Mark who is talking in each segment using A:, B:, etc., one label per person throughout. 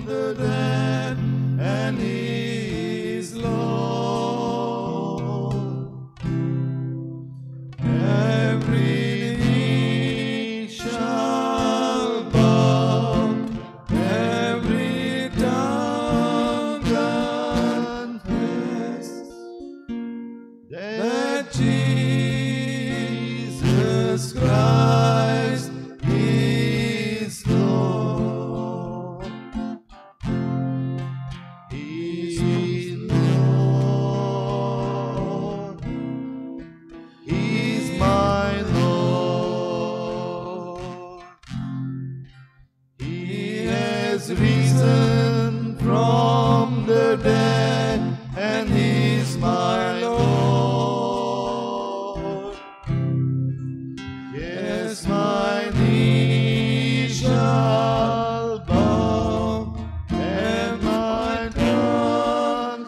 A: from the dead, and He is Lord. Every knee shall bow, every tongue confess that Jesus Christ is Lord. He is Lord. He is my Lord. He has risen from the dead, and He is my Lord. Yes, my knee shall bow, and my tongue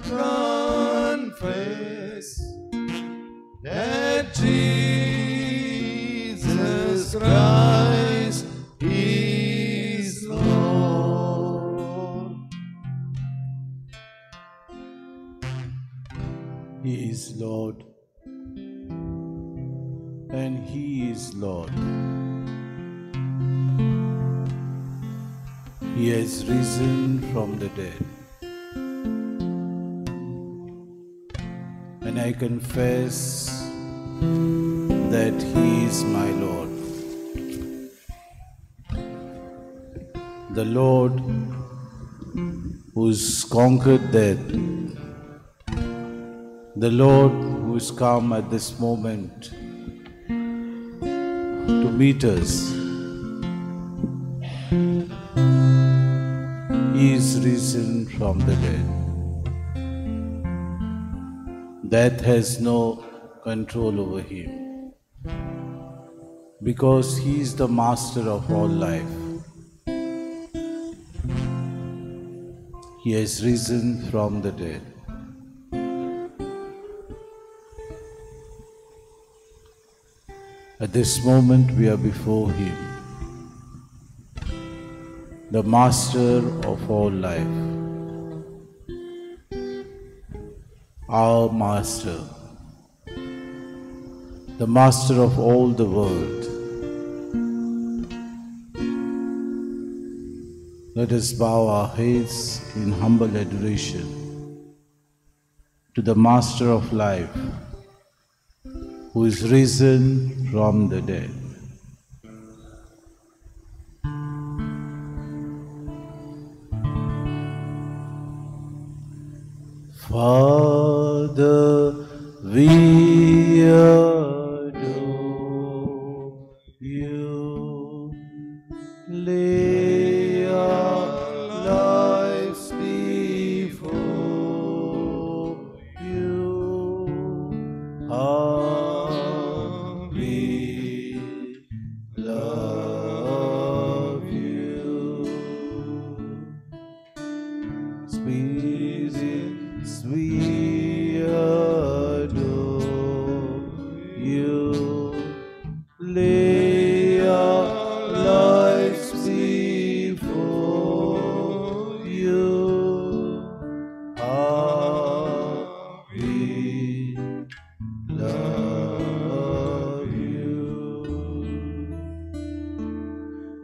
A: confess that Jesus Christ is Lord.
B: He is Lord, and He is Lord. He has risen from the dead. And I confess that He is my Lord. The Lord who's conquered death, the Lord who has come at this moment to meet us. He is risen from the dead. Death has no control over him, because he is the master of all life. He has risen from the dead. At this moment we are before him, the master of all life, our master, the master of all the world. Let us bow our heads in humble adoration to the master of life, who is risen from the dead. Father, we adore you, lay our lives before you. How we love you. Spirit, we adore you, lay our lives before you. How we love you.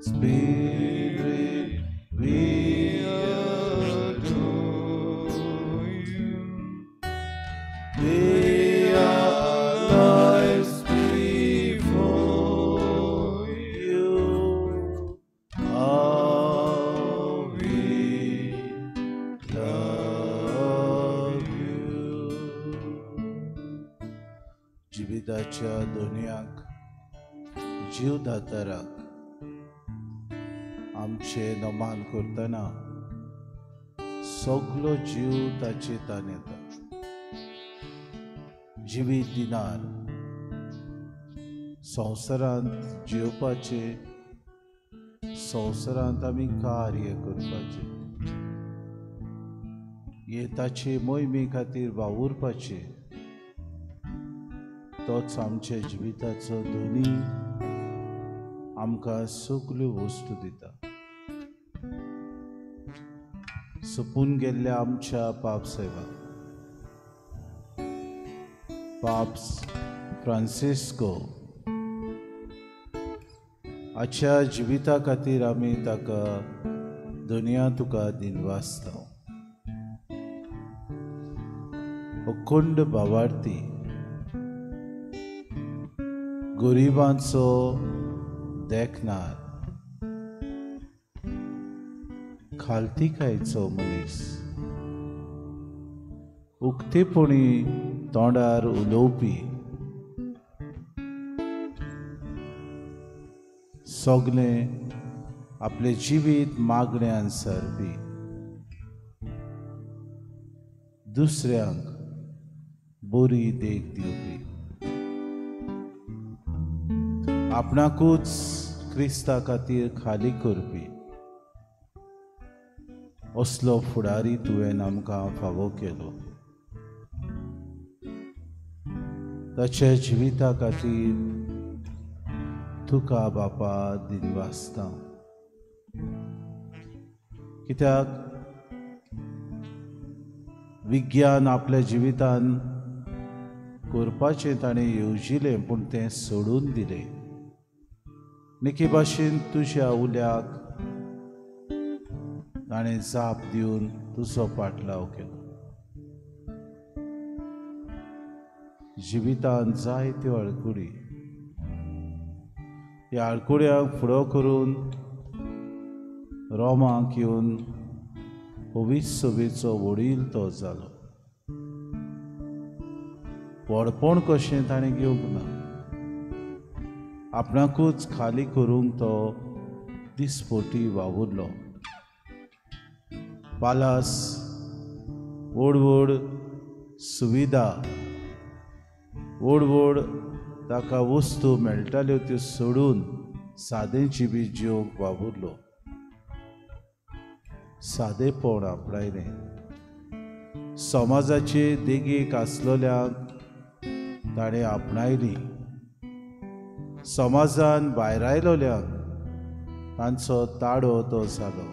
B: Spirit, we adore you. Lay our lives before you. How we love you. जिविताच्या दोनयाक जीवदाताराक आमचे नमान करतना सगलो जीव ताचे तान येता. जिवीत दिनार संवसारांत जिवपाचें, संवसारांत आमी कार्य करपाचें, हे ताचे मोहिमे खातीर वावुरपाचें. तोच आमच्या जिविताचो धनी आमकां सगल्यो वस्तू दिता. सोंपून गेल्ल्या आमच्या पाप सायबा पाप फ्रांसिस्को आजच्या जिविता खातीर आमी ताका दुनिया तुका दिनवासता। अखंड भावार्थी गरिबांचो देखणार खालतिकायचो मनीस उक्तेपणी तोंडार उलोवपी सगळें आपलें जिवीत मागण्यान सारपी दुसऱ्यांक बरी देख दिवपी आपणाकूच क्रिस्ता खातीर खाली करपी असलो फुडारी तुवें आमकां फावो केलो। ताच्या जिविता खातीर तुका बापा दिनवासता, कित्याक विज्ञान आपल्या जिवितान करपाचें ताणें येवजिलें पूण तें सोडून दिलें। निकी भाशेन तुज्या उल्याक ताणें जाप दिवन तुजो पाटलाव केलो। जिवितान जायत्यो आडकुडी, ह्या आडकुड्यांक फुडो करून रोमाक येवन पवित्र सभेचो वडील तो जालो। व्हडपण कशें ताणें घेवंक ना, आपणाकूच खाली करूंक तो दिसपोटी वावुरलो। पालास व्हड व्हड सुविधा व्हड व्हड ताका वस्तू मेळटाल्यो त्यो सोडून सादें जिवीत जिवंक वावुरलो। सादेपण आपणायलें, समाजाचे देगेक आसलेल्यांक ताणें आपणायली, समाजान भायर आयलोल्यांक तांचो ताडो तो जालो।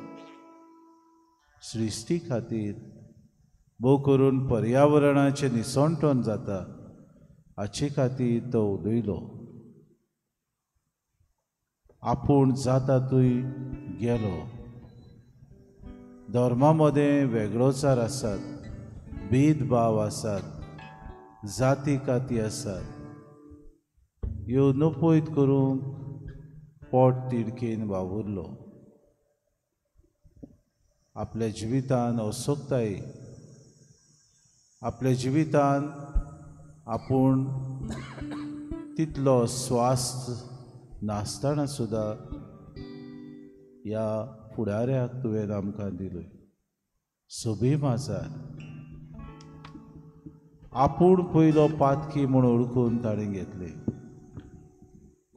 B: सृश्टी खातीर भोव करून पर्यावरणाचें निसणटण जाता हाचे खातीर तो उलयलो। आपूण जाता थंय गेलो। धर्मा मदें वेगळोचार आसात, भेदभाव आसात, जाती काती आसात, ह्यो नपयत करूंक पोट तिडकेन वावुरलो। आपल्या जिवितान असोक्ताय, आपल्या जिवितान आपूण तितलो स्वास्थ नासतना सुद्दां ह्या फुडाऱ्याक तुवें आमकां दिलोय। सभे माजार आपूण पयलो पातकी म्हूण ओळखून ताणें घेतलें,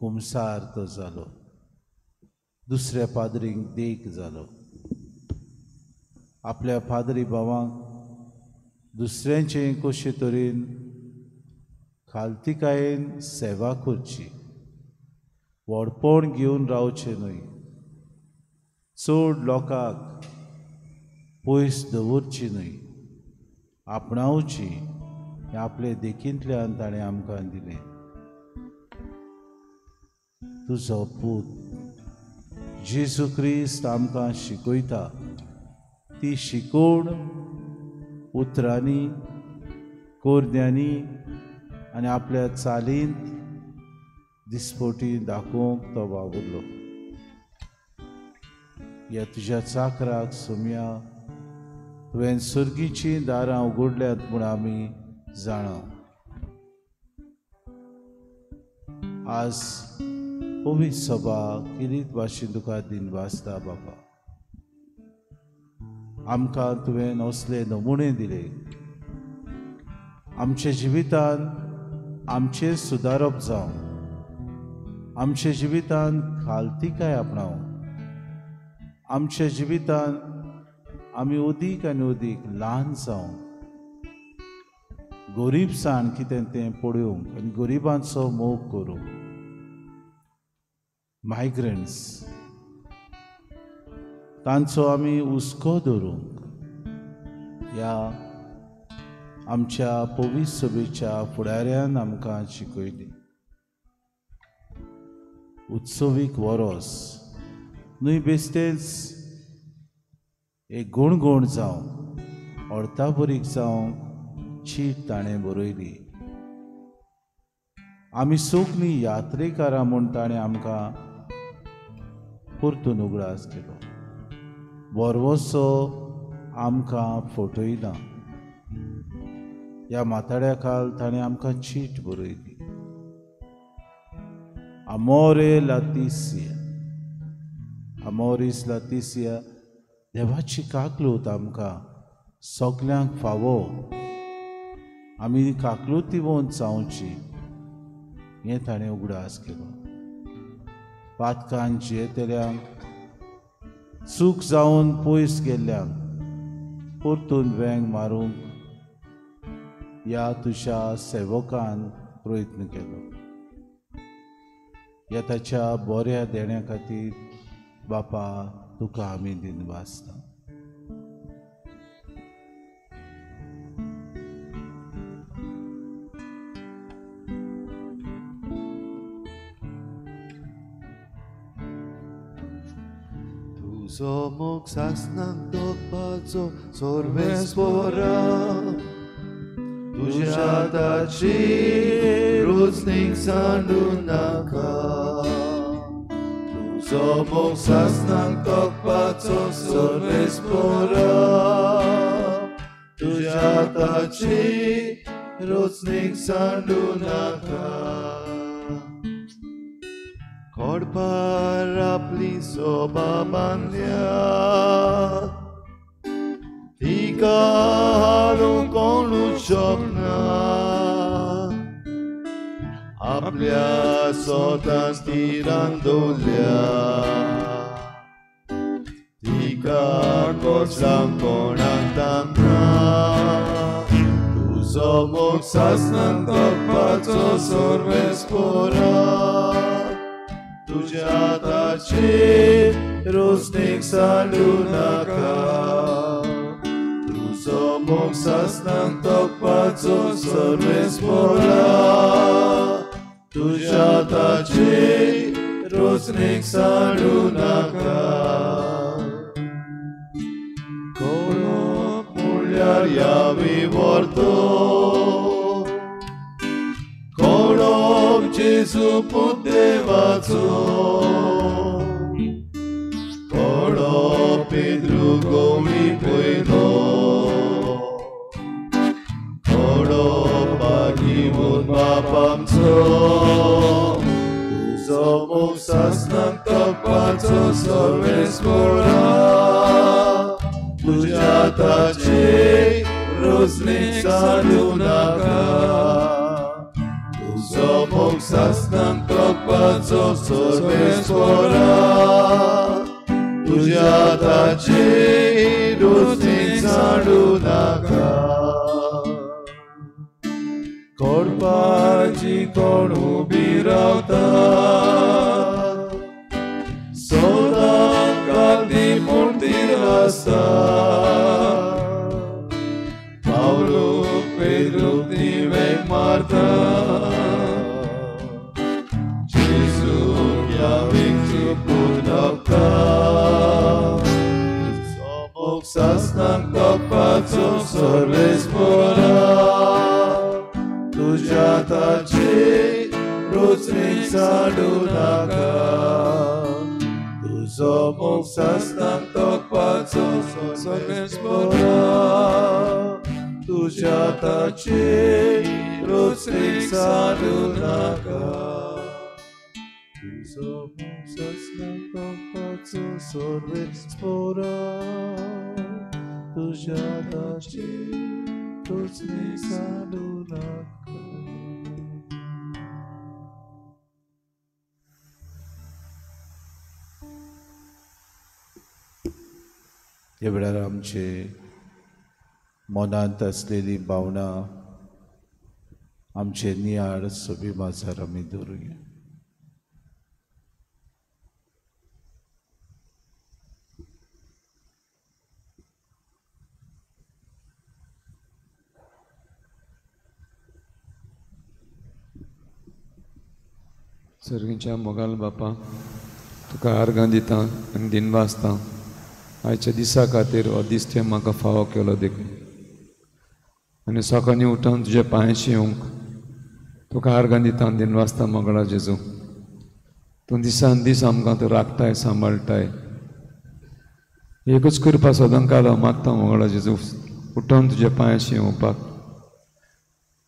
B: कुमसार तो जालो, दुसऱ्या पाद्रींक देख जालो। आपल्या पाद्री भावांक दुसऱ्यांचे कशे तरेन खालतिकायेन सेवा करची, व्हडपण घेवन रावचें न्हय, चड लोकांक पयस दवरची न्हय, आपणावची हें आपले देखींतल्यान ताणें आमकां दिलें। तुजो पूत जेजू क्रिस्त आमकां शिकयता ती शिकोवण उतरांनी, कोरद्यांनी आनी आपल्या चालींत दिसपोटी दाखोवंक तो वावुरलो। ह्या तुज्या चाकराक सोम्या तुवें सर्गीचीं दारां उगडल्यात म्हूण आमी जाणा। आज पवित्र सभा किरीत भाशेन तुका दिनवासता बाबा, आमकां तुवें असले नमुने दिले, आमच्या जिवितान आमचें सुदारप जावं, आमच्या जिवितान खालतिकाय आपणावं, आमच्या जिवितान आमी अदीक आनी अदीक ल्हान जावं, गरीबसाण कितें तें पळोवंक आनी गरिबांचो मोग करूंक। मायग्रंट्स तांचो आमी हुस्को धरूंक, ह्या आमच्या पवित्र सभेच्या फुडाऱ्यान आमकां शिकयली. उत्सवीक वरोस न्हय बेश्टेंच एक गुणगुण जावं अर्थाभरीक जावं चीट ताणें बरयली. आमी सगळीं यात्रेकारां म्हूण ताणें आमकां परतून उगडास केलो. बरवसो आमकां फटयना. ह्या माथाड्या खाल ताणें आमकां चीट बरयली. आमोरे लातिसिया, आमोरीस लातिसिया, देवाची काकलूत आमकां सगल्यांक फावो. आमी काकलुतीवंत जावची हें ताणें उगडास केलो. पातकान जियेतल्यांक, चूक जावन पयस गेल्ल्यांक परतून वेंग मारूंक ह्या तुज्या सेवकान प्रयत्न केलो. ह्या ताच्या बऱ्या देण्या खातीर बापा तुका आमी दिनवासता.
A: तुजो मोग सासणाक तोखपाचो सोर्वेस्पोरा, तुज्या ताची रोजनीक सांडू नाका. तुजो मोग सासणाक तोखपाचो सोर्वेस्पोरा, तुज्या ताची रोजनीक सांडू नाका. खोडपार आपली सोबा बांदल्या, तिका हाडूंक कोणूच शकना. आपल्या सोतान तिरान दवरल्या, तिका कोसलांक कोणाक तांकना. तुजो मोग सासणाक तोखपाचो सोर्वेस्पोरा, तुज्या ताची रोजनीक सांडू नाका. तुजो मोग सासणाक तोखपाचो सोर्वेस्पोरा, तुज्या ताची रोजनीक सांडू नाका. कोणूक म्हणल्यार ह्या विवर्तो, कोणूक जेजू पूत देवाचो, कोणो पेद्रू गोवणी पयलो, कोणो बागीवून बाप आमचो. तुजो मोग सासणाक तोखपाचो सोर्वेस्पोरा, तुज्या ताची रोजनीक सांडू नाका. तुजो मोग सासणाक तोखपाचो सोर्वेस्पोरा, तुज्या ताची रोजनीक सांडू नाका. कोडपाची कोण उबी रावता, सदां कांती म्हूण तीर आसता. पावलू पेद्रू ती वेंग मारता, जेजू ह्या वेंगचो पूत न्हवता. तुजो मोग सासणाक तोखपाचो सोर्वेस्पोरा, तुज्या ताची रोजनीक सांडू नाका. तुजो मोग सासणाक तोखपाचो सोर्वेस्पोरा, तुज्या ताची रोजनीक सांडू नाका. तुजो मोग सासणाक तोखपाचो सोर्वेस्पोरा, तुज्या ताची रोजनीक सांडू नाका.
B: ह्या वेळार आमचे मनांत आसलेली भावना, आमचे नियाळ सभी माजार आमी दवरुया.
C: सर्गीच्या मोगाल बापा, तुका आर्गां दिता आनी दिनवासता आयच्या दिसा खातीर. हो दीस तुवें म्हाका फावो केलो देखून आनी सकाळीं उठून तुज्या पांयशी येवंक तुका आर्गां दिता आनी दिनवासता. मोगळा जेजू, तूं दिसान दीस आमकां तूं राखताय, सांबाळटाय. एकूच कृपा सदां काल हांव मागता मोगळा जेजू, उठून तुज्या पांयशी येवपाक.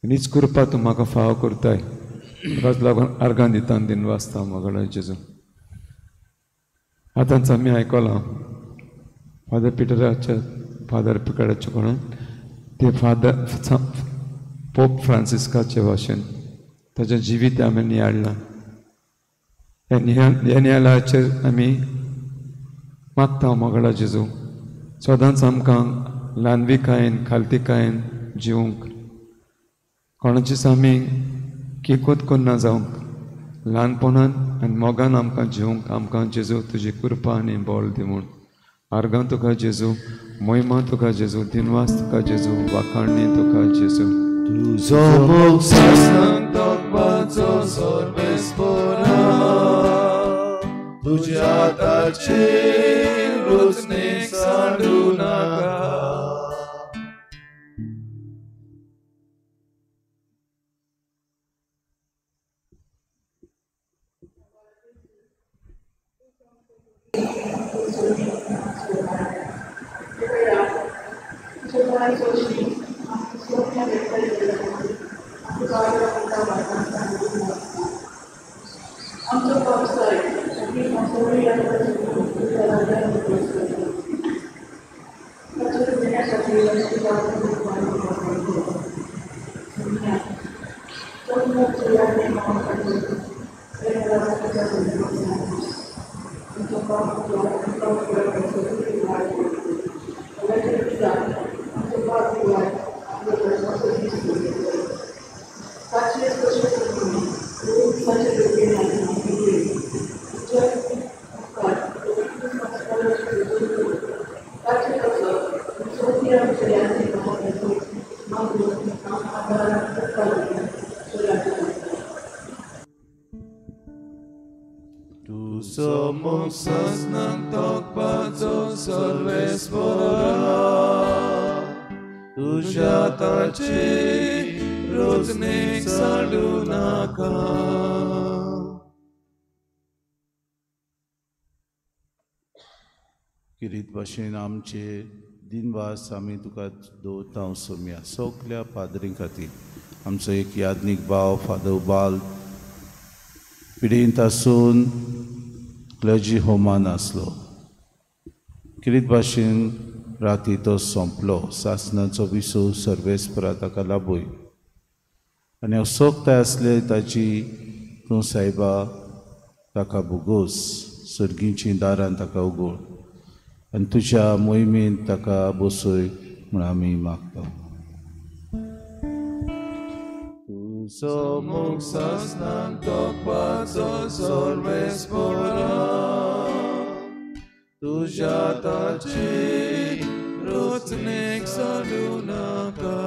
C: आनी हीच कृपा तूं म्हाका फावो करताय, तुकाच लागून आर्गां दिता आनी दिनवासता मोगळा जेजू. आतांच आमी आयकलां फादर पिटराच्या, फादर पिकाडाच्या कोणान ते फादर पोप फ्रांसिस्काचे भाशेन ताचें जिवीत आमी नियाळ्ळां. ह्या नियाळाचेर आमी मागता मोगळा जेजू, सदांच आमकां ल्हानविकायेन खालतीकायेन जिवंक, कोणाचीच आमी किकोत करना जावंक, ल्हानपणान आनी मोगान आमकां जिवंक आमकां जेजू तुजी कृपा आनी बळ दी म्हूण आर्गां तुका जेजू, मोहिमा तुका जेजू, दिनवास तुका जेजू, वाखाणणी तुका जेजू.
A: तुजो मोग सासणाक तोखपाचो सर्वेस्परा, तुज्या ताचे रोजनेक सांडू नाका. तुजो मोग सासणाक तोखपाचो सर्वेस्परा, तुज्या ताचे रोजनेक सांडू नाका.
B: किरीत भाशेन आमचे दिनवास आमी तुका दवरता सोम्या सगल्या पाद्रीं खातीर. आमचो एक यादनीक भाव फादर बाल पिडेंत आसून क्लर्जी होमान आसलो. किरीत भाशेन राती तो सोंपलो. सासणाचो विसव सर्वेस्परा ताका लाभय आनी असोक्ताय आसले ताची तूं सायबा ताका भोगोस, सर्गीचीं दारां ताका उगड आनी तुज्या मोहिमेंत ताका बसय म्हूण आमी मागता.
A: तुजो मोग सासणाक तोखपाचो सर्वेस्परा, तुज्या ताचे रोजनेक सांडू नाका.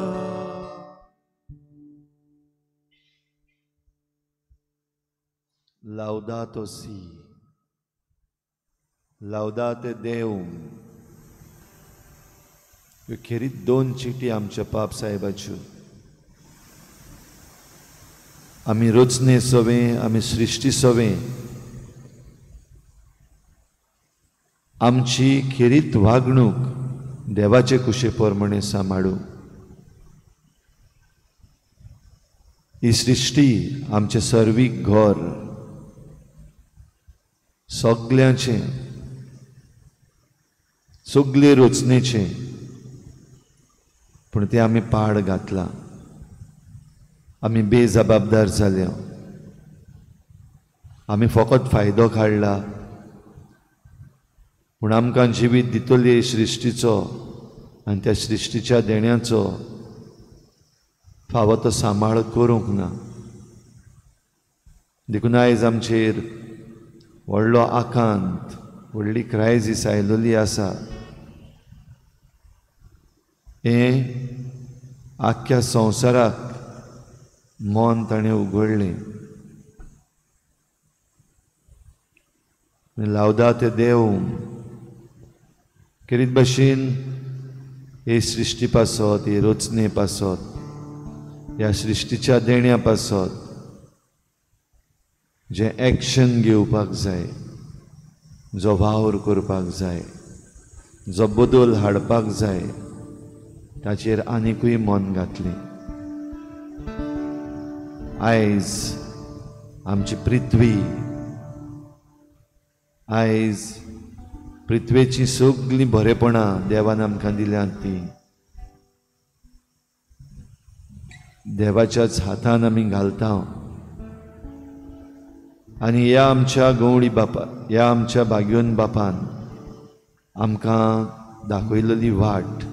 D: Laudato si, Laudate Deum. ह्यो खेरीत दोन चिटी आमच्या पाप साहेबाच्यो. आमी रचने सवें, आमी सृश्टी सवें, आमची खेरीत वागणूक देवाचे कुशे प्रमाणे सांबाळू. ही सृश्टी आमचें सर्वीक घर, सगल्यांचें, सगळे रचनेचें, पूण तें आमी पाड घातलां, आमी बेजबाबदार जाल्या, आमी फकत फायदो काडला, पूण आमकां जिवीत दितली सृश्टीचो आनी त्या सृश्टीच्या देण्याचो फावो तो सांबाळ करूंक ना. देखून आयज आमचेर व्हडलो आकांत, व्हडली क्रायजीस आयलेली आसा. हें आख्ख्या संवसाराक मन ताणें उगडलें. लावदाते देव केरीत भाशेन हे सृश्टी पासत, हे रचने पासत, ह्या सृश्टीच्या देण्या पासत जें एक्शन घेवपाक जाय, जो वावर करपाक जाय, जो बदल हाडपाक जाय, ताचेर आनिकूय मन घातलें। आयज आमची पृथ्वी, आयज पृथ्वेची सगळीं बरेपणां देवान आमकां दिल्यांत ती देवाच्याच हातान आमी घालता। आनी ह्या आमच्या गवळी बापा, ह्या आमच्या भाग्योन बापान आमकां दाखयलेली वाट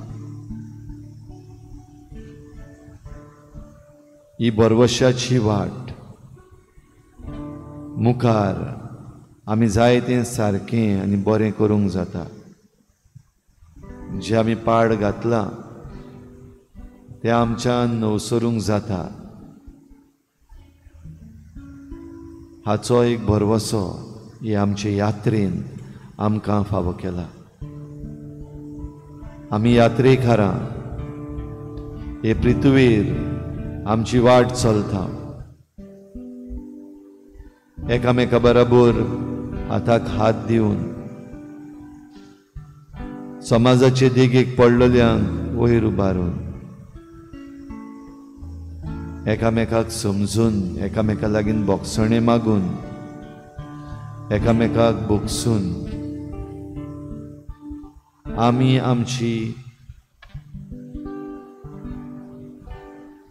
D: ही बरवशाची वाट मुखार आमी जाय तें सारकें आनी बरें करूंक जाता। जें आमी पाड घातलां तें आमच्यान नवसरूंक जाता, हाचो एक भरवसो हे आमचे यात्रेन आमकां फावो केला। आमी यात्रेकारां हे पृथ्वीर आमची वाट चलता, एकामेका बरोबर हाताक हात दिवन समाजाचे देगेक पडलेल्यांक वयर उबारून, एकामेकाक समजून, एकामेका लागीं बोगसणें मागून, एकामेकाक बोगसून आमी आमची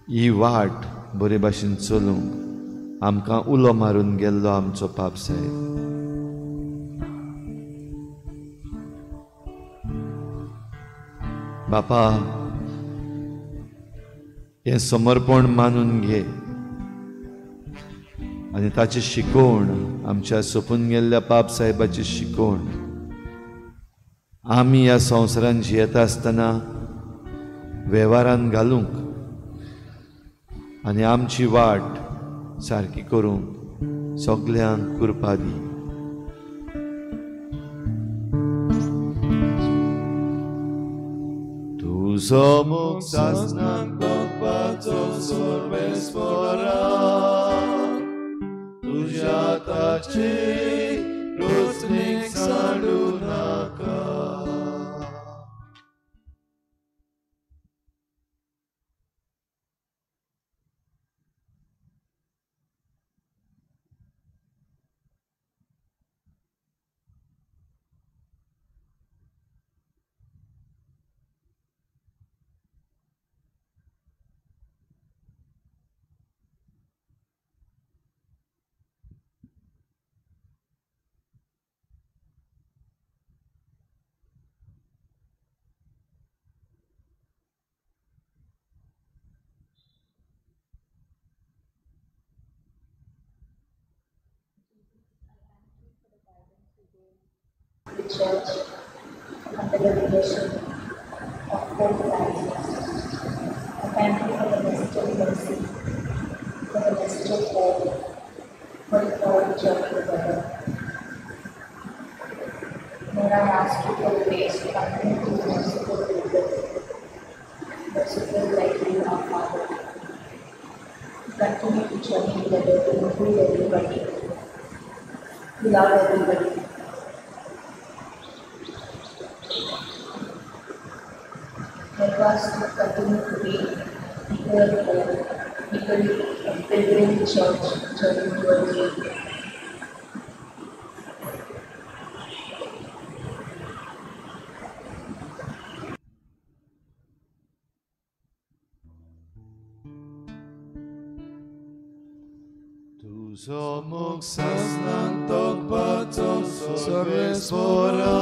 D: ही वाट बरे भाशेन चलूंक आमकां उलो मारून गेल्लो आमचो पाप साहेब। बापा, हें समर्पण मानून घे आनी ताची शिकवण, आमच्या सोंपून गेल्ल्या पाप साहेबाची शिकवण आमी ह्या संवसारान जियेता आसतना वेव्हारान घालूंक आनी आमची वाट सारकी करूंक सगल्यांक कृपा दी।
A: तुजो मोग सासणाक तोखपाचो सर्वेस्परा, तुज्या हाताचे रचणेक सांडू नाका।
E: The Church under the leadership of Pope Francis. I thank you for the message of mercy, for the message of hope, for the whole church together. Lord, I ask you for grace to continue to be merciful people, merciful like you, our Father. To continue to journey together, to include everybody, to love everybody. Help us to continue to be people of hope, people of pilgrim church, journey towards you.
A: तुजो मोग सासणाक तोखपाचो सर्वेस्परा,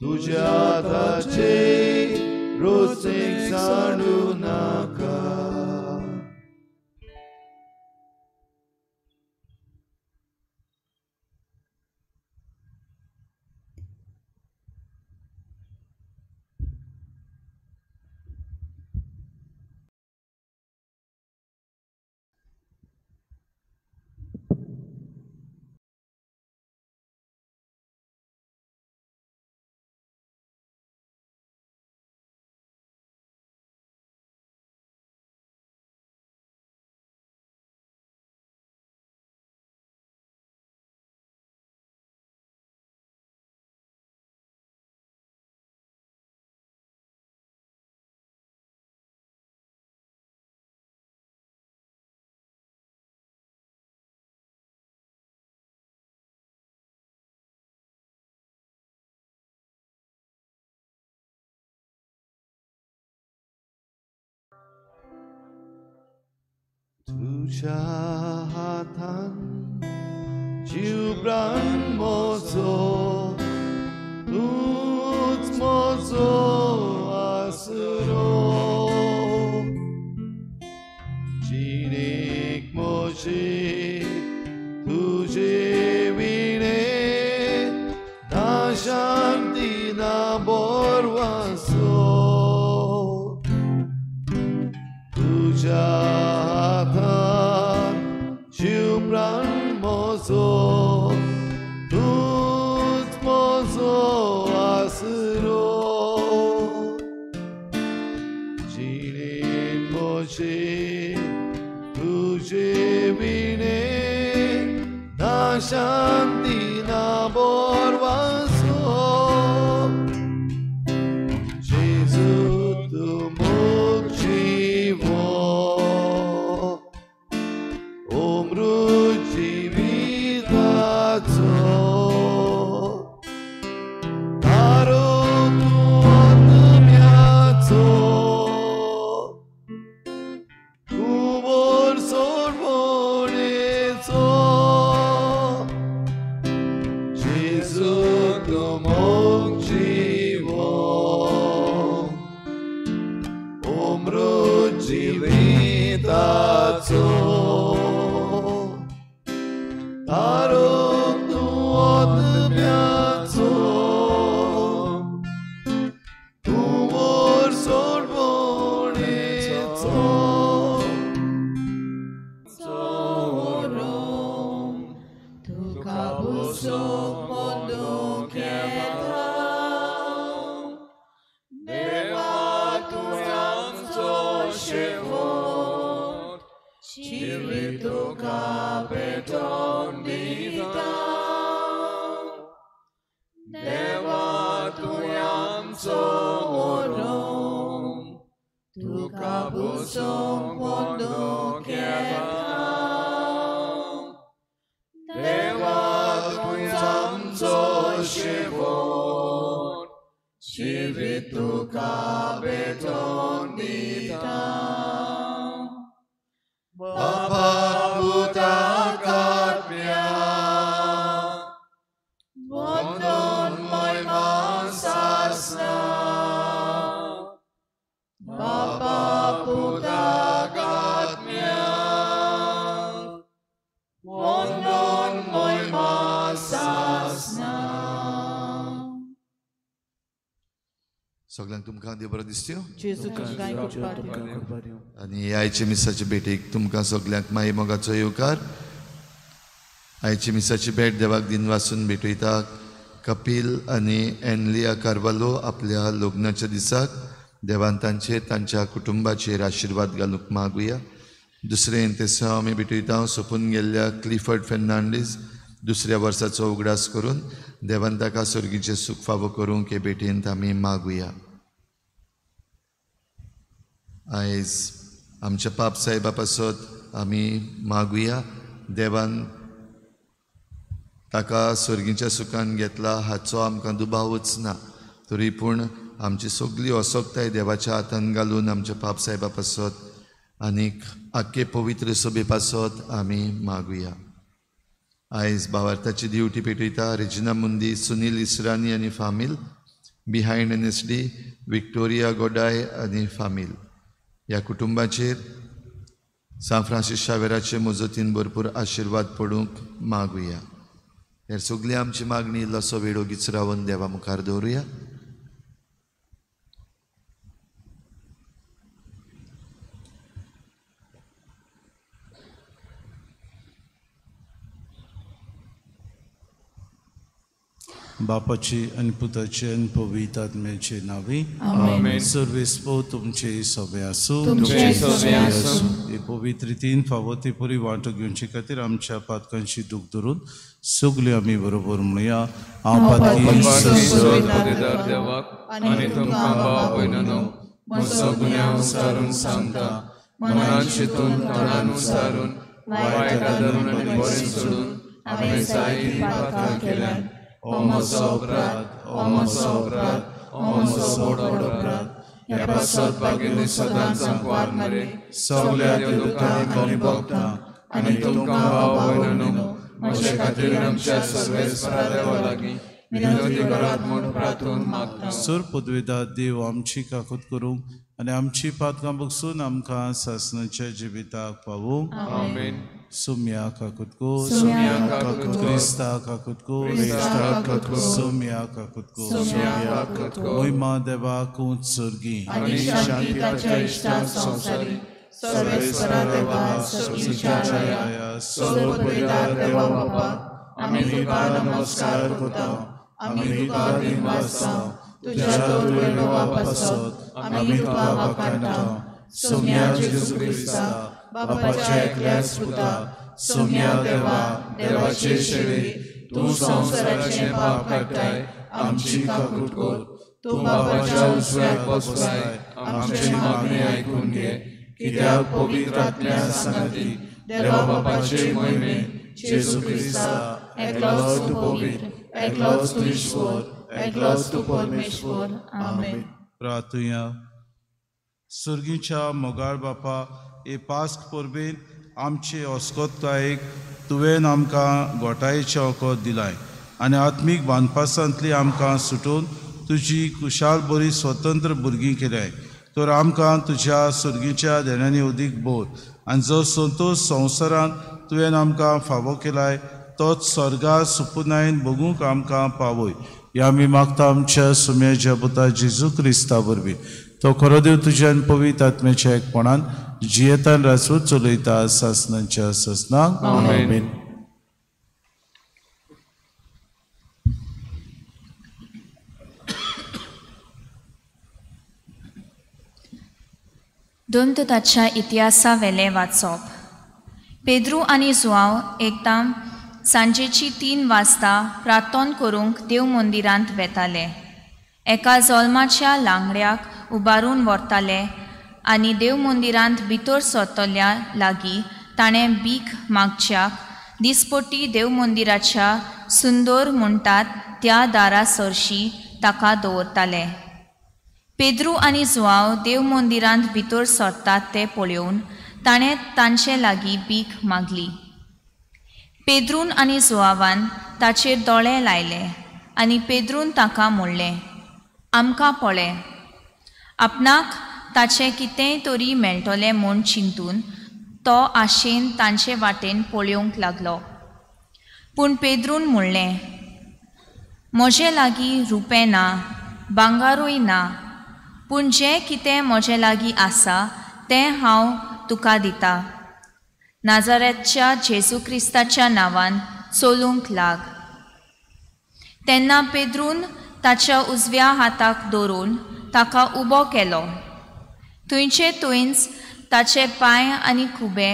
A: तुज्या हाताचे रचणेक सांडू नाका।
D: तुझ्या हातान जीव प्राण म्हजो, तूंच म्हजो आसरो. जिणेक म्हजे तुजे विणें ना शांती ना बोरवासो. तुझ्या हातान जीव प्राण म्हजो, तूंच म्हजो आसरो. जिणेन म्हजे तुजे विणें ना शांती ना बोरवासो. जेजू तूं मोग जिवो, अमृत जिविताचो, तारो तूं आत्म्याचो, कुंवर सोडवणेचो. जेजू तूं मोग जिवो, अमृत जिविताचो, तारो तूं आत्म्याचो, कुंवर सोडवणेचो.
F: तुका बसोवंक मोडूंक येता, देवा तूं आमचो शेवट, जिवीत तुका भेटोवन दिता. देवा तूं आमचो ओरोम, तुका बसोवंक मोडूंक येता. देवा तूं आमचो शेवट, जिवीत तुका भेटोवन दिता.
A: बापा पुताक आत्म्याक
F: वंदन महिमा सासना, बापा पुताक आत्म्याक वंदन महिमा सासना.
D: सगळ्यांक तुमकां देव बरो दिसत्यो.
G: जेजू तुमकां कृपा दिवं.
D: आनी आयचे मिसाचे भेटीक तुमकां सगल्यांक माई मोगाचो येवकार. आयची मिसाची भेट देवाक दिनवासून भेटयता कपील आनी एनलिया कार्वालो आपल्या लग्नाच्या दिसाक देवान तांचेर तांच्या कुटुंबाचेर आशिर्वाद घालूंक मागुया. दुसरें तेसांव आमी भेटयता सोंपून गेल्ल्या क्लिफर्ड फेर्नांडीस दुसऱ्या वर्साचो उगडास करून देवान ताका सर्गीचें सूख फावो करूंक हे भेटेंत आमी मागुया. आयज आमच्या पाप साहेबा पासत आमी मागुया. देवान ताका सर्गीच्या सुखान घेतला हाचो आमकां दुबावच ना, तरी पूण आमची सगळी असक्ताय देवाच्या हातान घालून आमच्या पाप साहेबा पासत आनीक आख्खे पवित्र सभे पासत आमी मागुया. आयज भावार्थाची दिवटी पेटयता रेजिना मुंदी, सुनील इसरानी आनी फामील, बिहायंड NSD Victoria Godoy आनी फामील. ह्या कुटुंबाचेर सांत फ्रांसीस शावेराचे मजतीन भरपूर आशिर्वाद पडूंक मागुया. हेर सगळी आमची मागणी इल्लोसो वेळ ओगीच रावन देवा मुखार दवरुया.
B: बापाची आनी पुताची आनी पवित्र आत्म्याचे नांवी
F: आमेन.
B: सर्वेस्पो तुमचे सभे आसूं.
F: तुमचे सभे आसूं.
B: हे पवित्र रितीन फावो ते परी वांटो घेवचे खातीर आमच्या पातकांची दूख धरून सगळी आमी बरोबर म्हणुया. हांव पातकी
C: देवाक आनी तुमकां भाव भयणांनो म्हजो गुन्यांव सारून सांगता, मनान चिंतून तोंडान उचारून वायट आदरून आनी बरें सोडून हांवें जायतीं पातकां केल्यांत. ओ म्हजो अपराध, ओ म्हजो अपराध, ओ म्हजो व्हड अपराध.
F: ह्या पासत बागेली सदांच आंकवार मरे
B: सगल्या देवदूतांक आनी भक्तांक
F: आनी तुमकां भाव भयणांनो म्हजे खातीर आमच्या सर्वेस्परा देवा लागीं विनंती करात म्हूण प्रार्थून मागता.
B: सुर पदवेदा देव आमची काकूत करूंक आनी आमची पातकां बगसून आमकां सासणाच्या जिविताक पावूंक.
F: आमेन.
B: सुम्या काकूत को,
F: सुम्या काकूत को,
B: क्रिस्ता काकूत को,
F: क्रिस्ता काकूत को,
B: सुम्या काकूत को,
F: सुम्या काकूत को,
B: मोहिमा देवाक उंच सर्गी
F: आनी शांती ताच्या इश्टांत संवसारी. सर्वेस्परा देवा सर्गीच्या राया, सर्व पदवेदार देवा बापा, आमी तुका नमस्कार करता, आमी तुका दिनवासता, तुज्या तोडवे देवा पासत आमी तुका वाखाणता. सोम्या जेजू क्रिस्ता बापाच्या एकल्याच पुता, सोम्या देवा देवाचे शेळे, तूं संवसाराचें पाप काडटाय, आमची काकूट कर. तूं बापाच्या उजव्याक बसलाय, आमची मागणी आयकून घे, कित्याक पवित्र आत्म्या सांगाती देवा बापाचे मोहिमे जेजू क्रिस्ता एकलोच तूं पवित्र, एकलोच तूं ईश्वर, एकलोच तूं परमेश्वर. आमेन.
B: प्रार्थुया. सर्गीच्या मोगाळ बापा, हे पास्क परबेन आमचे अस्कोतायेक तुवें आमकां गोटायेचें वखद दिलाय आनी आत्मीक बांदपासांतली आमकां सुटून तुजी कुशाल बरी स्वतंत्र भुरगीं केल्याय, तर आमकां तुज्या सर्गीच्या देण्यांनी अदीक बोर आनी जो संतोश संवसारांत तुवें आमकां फावो केलाय तोच स्वर्गा सुपुनायन भोगूंक आमकां पावय. ह्या आमी मागता आमच्या सुम्याच्या पुता जेजू क्रिस्ता वरवीं. तो खरो देव तुज्या आनी पवित्र आत्म्याच्या एकपणान जियेतान राजवट चलयता सासणाच्या सासणाक.
F: आमेन.
H: दोन ताच्या इतिहासावेलें वाचप. पेद्रू आनी जुआंव एकदां सांजेची 3 वाजता प्रार्थना करूंक देव मंदिरांत वेताले. एका जल्माच्या लांगड्याक उबारून व्हरताले आनी देव मंदिरांत भितर सरतल्या लागीं ताणें भीक मागच्याक दिसपट्टी देव मंदिराच्या सुंदर म्हणटात त्या दारा सरशी ताका दवरताले. पेद्रू आनी जुआंव देव मंदिरांत भितर सरतात तें पळोवन ताणें तांचे लागीं भीक मागली. पेद्रून आनी जुआंवान ताचेर दोळे लायले आनी पेद्रून ताका म्हणलें, आमकां पळय. आपणाक ताचें कितेंय तरी मेळटलें म्हूण चिंतून तो आशेन तांचे वाटेन पळोवंक लागलो. पूण पेद्रून म्हणलें, म्हजे लागीं रुपें ना, भांगारूय ना, पूण जें कितें म्हजे लागीं आसा तें हांव तुका दिता. नाजारेतच्या जेजू क्रिस्ताच्या नांवान चलूंक लाग. तेन्ना पेद्रून ताच्या उजव्या हाताक धरून ताका उबो केलो. थंयचे थंयच ताचे पांय आनी खुबे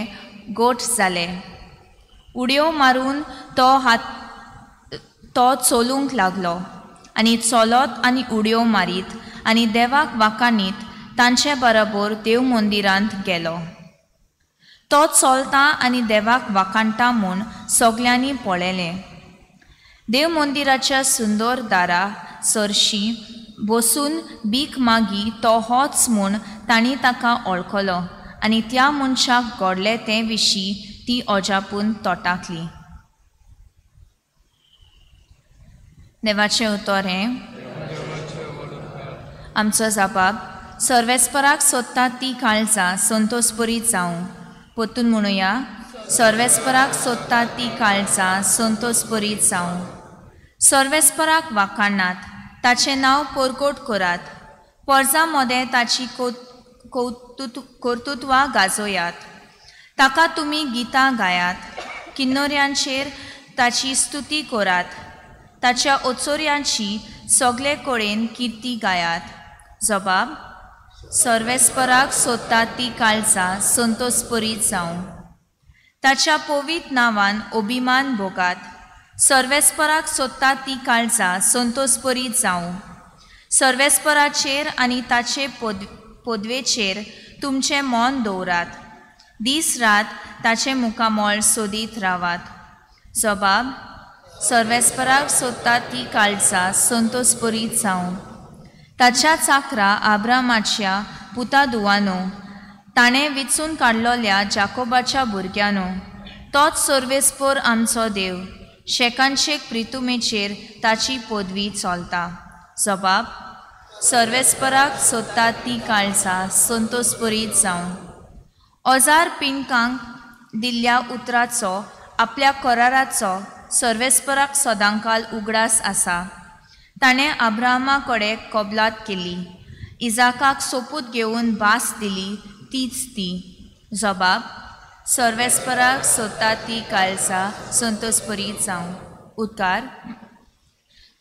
H: गोठ जाले. उडयो मारून तो चलूंक लागलो आनी चलत आनी उडयो मारीत आनी देवाक वाखाणीत तांचे बरोबर देव मंदिरांत गेलो. तो चलता आनी देवाक वाखाणटा म्हूण सगल्यांनी पळयलें. देव मंदिराच्या सुंदर दारा सरशी बसून भीक मागी तो होच म्हूण तांणी ताका वळखलो आनी त्या मनशाक घडलें ते विशीं ती अजापून तोटाकली. देवाचें उतर हें. आमचो जबाब सर्वेस्पराक सोदता ती काळजां संतोषभरीत जावं. परतून म्हणुया, सर्वेस्पराक सोदता ती काळजां संतोषभरीत जावं. सर्वेस्पराक वाखाणात, ताचें नांव परगट करात, पोरजां मदें ताची कर्तुत्वां गाजोयात. ताका तुमी गितां गायात, किन्नऱ्यांचेर ताची स्तुती करात, ताच्या ओचोऱ्यांची सगळे कडेन किर्ती गायात. जबाब सर्वेस्पराक सोदता ती काळजां संतोषभरीत जावं. ताच्या पवित्र नांवान अभिमान भोगात. सर्वेस्पराक सोदता ती काळजां संतोषभरीत जावं. सर्वेस्पराचेर आनी ताचे पदवेचेर तुमचें मन दवरात. दीस रात ताचें मुखामळ सोदीत रावात. जबाब सर्वेस्पराक सोदता ती काळजां संतोषभरीत जावं. ताच्या चाकरा आब्रामाच्या पुता दुवानो, ताणें विचून काडलोल्या जाकोबाच्या भुरग्यानो, तोच सर्वेस्पर आमचो देव, शेकानशेक प्रितुमेचेर ताची पदवी चलता. जबाब सर्वेस्पराक सोदता ती काळजा संतोषपरीत जावं. अजार पिंकांक दिल्ल्या उतराचो आपल्या कराराचो सर्वेस्पराक सदांकाल उगडास आसा. ताणें अब्राहमा कडेन कबलात केली, इजाकाक सोपूत घेवन भास दिली, तीच ती. जबाब सर्वेस्पराक सोदता ती काळजा संतोषपरीत जावं. उदकार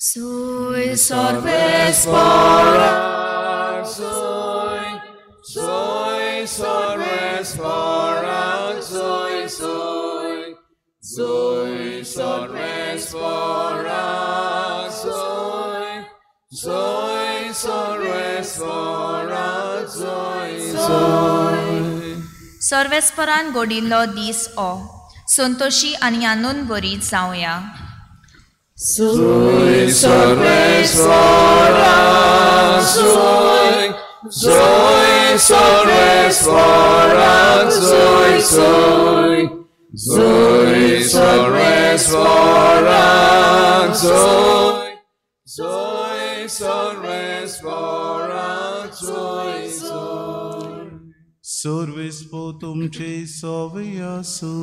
F: Sui सर्वेस्पराक sui, sui सर्वेस्पराक sui, sui, sui सर्वेस्पराक sui, sui सर्वेस्पराक sui, sui.
H: सर्वेस्परान घडिल्लो दीस ओ संतोशी आनी आनंद बरीत जावया.
F: Sui सर्वेस्पराक sui, sui सर्वेस्पराक sui, sui, sui सर्वेस्पराक sui, sui सर्वेस्पराक sui, sui.
B: सर्वेस्पर तुमचे सवे आसूं.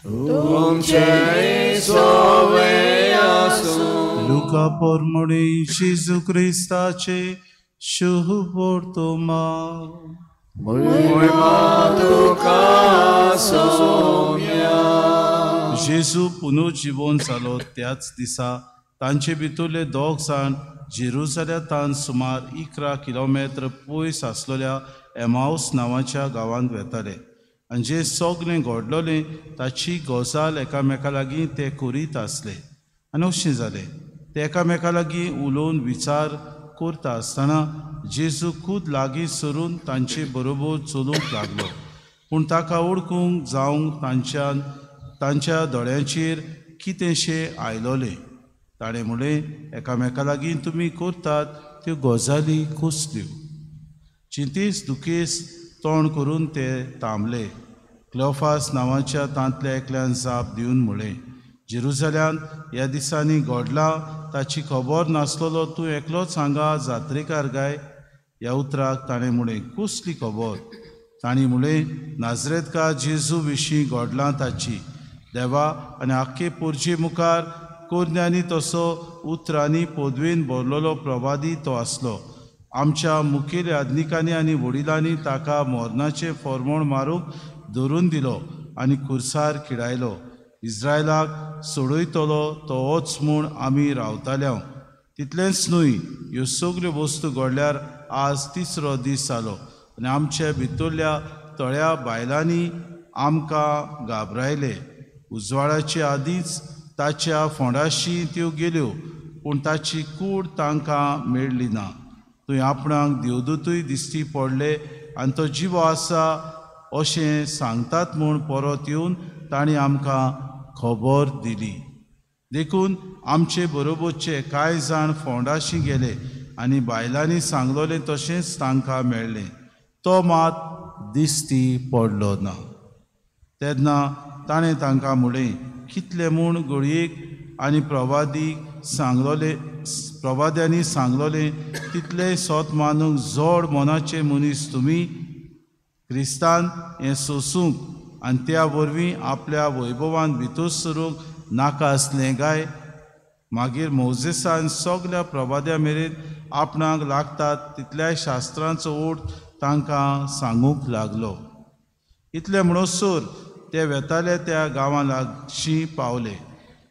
F: तुमचे सवे आसूं.
B: लुका पोरमोडे जेजू क्रिस्ताचे शुभ वर्तमान.
F: महिमा तुका सोम्या.
B: जेजू पुनर्जीवन जालो त्याच दिसा तांचे भितरले दोग जाण जेरुजाल्यांतान सुमार 11 किलोमेत्र पयस आसलेल्या एमाउस नांवाच्या गांवांत वेताले आनी जें सगळें घडलोलें ताची गजाल एकामेका लागीं ते करीत आसले. आनी अशें जालें, ते एकामेका लागीं उलोवन विचार करता आसतना जेजू खूद लागीं सरून तांचे बरोबर चलूंक लागलो. पूण ताका वळखूंक जावंक तांच्या दोळ्यांचेर कितेंशें आयलोलें. ताणें म्हणलें, एकामेका लागीं तुमी करतात त्यो गजाली कसल्यो? चिंतेस दुखेस तोंड करून ते थांबले. क्लोफास नांवाच्या तांतल्या एकल्यान जाप दिवन म्हणलें, जेरुजाल्यांत ह्या दिसांनी घडलां ताची खबर नासलेलो तूं एकलोच हांगा जात्रेकार गाय? ह्या उतराक ताणें म्हणलें, कसली खबर? तांणी म्हणलें, नाजरेतकार जेजू विशीं घडलां ताची. देवा आनी आख्खे पोरजे मुखार कोरन्यांनी तसो उतरांनी पदवेन भरलेलो प्रवादी तो आसलो. आमच्या मुखेल याज्ञिकांनी आनी वडिलांनी ताका मरणाचें फॉर्मोण मारूंक धरून दिलो आनी खुर्सार खिडायलो. इस्रायलाक सोडयतलो तो होच म्हूण आमी रावताले. तितलेंच न्हय, ह्यो सगल्यो वस्तू घडल्यार आज तिसरो दीस जालो आनी आमच्या भितरल्या थोड्या बायलांनी आमकां घाबरायले. उजवाडाचे आदींच ताच्या फोंडाशी त्यो गेल्यो, पूण ताची कूड तांकां मेळ्ळी ना. थंय आपणाक देवदूतूय दिश्टी पडले आनी तो जिवो आसा अशें सांगतात म्हूण परत येवन तांणी आमकां खबर दिली. देखून आमचे बरोबरचे कांय जाण फोंडाशी गेले आनी बायलांनी सांगलोलें तशेंच तांकां मेळ्ळें. तो मात दिश्टी पडलो ना. तेन्ना ताणें तांकां म्हणलें, कितले म्हूण घडयेक आनी प्रवादीक सांगलोले प्रवाद्यांनी सांगलोलें तितलें सोत मानूंक जोड मनाचे मनीस तुमी. क्रिस्तान हें सोसूंक आनी त्या वरवीं आपल्या वैभवान भितर सरूंक नाका आसलें काय? मागीर मोजेसान सगल्या प्रवाद्या मेरेन आपणाक लागतात तितल्याय शास्त्रांचो ओट तांकां सांगूंक लागलो. इतलें म्हणसर ते वेताले त्या गांवां लागशीं पावले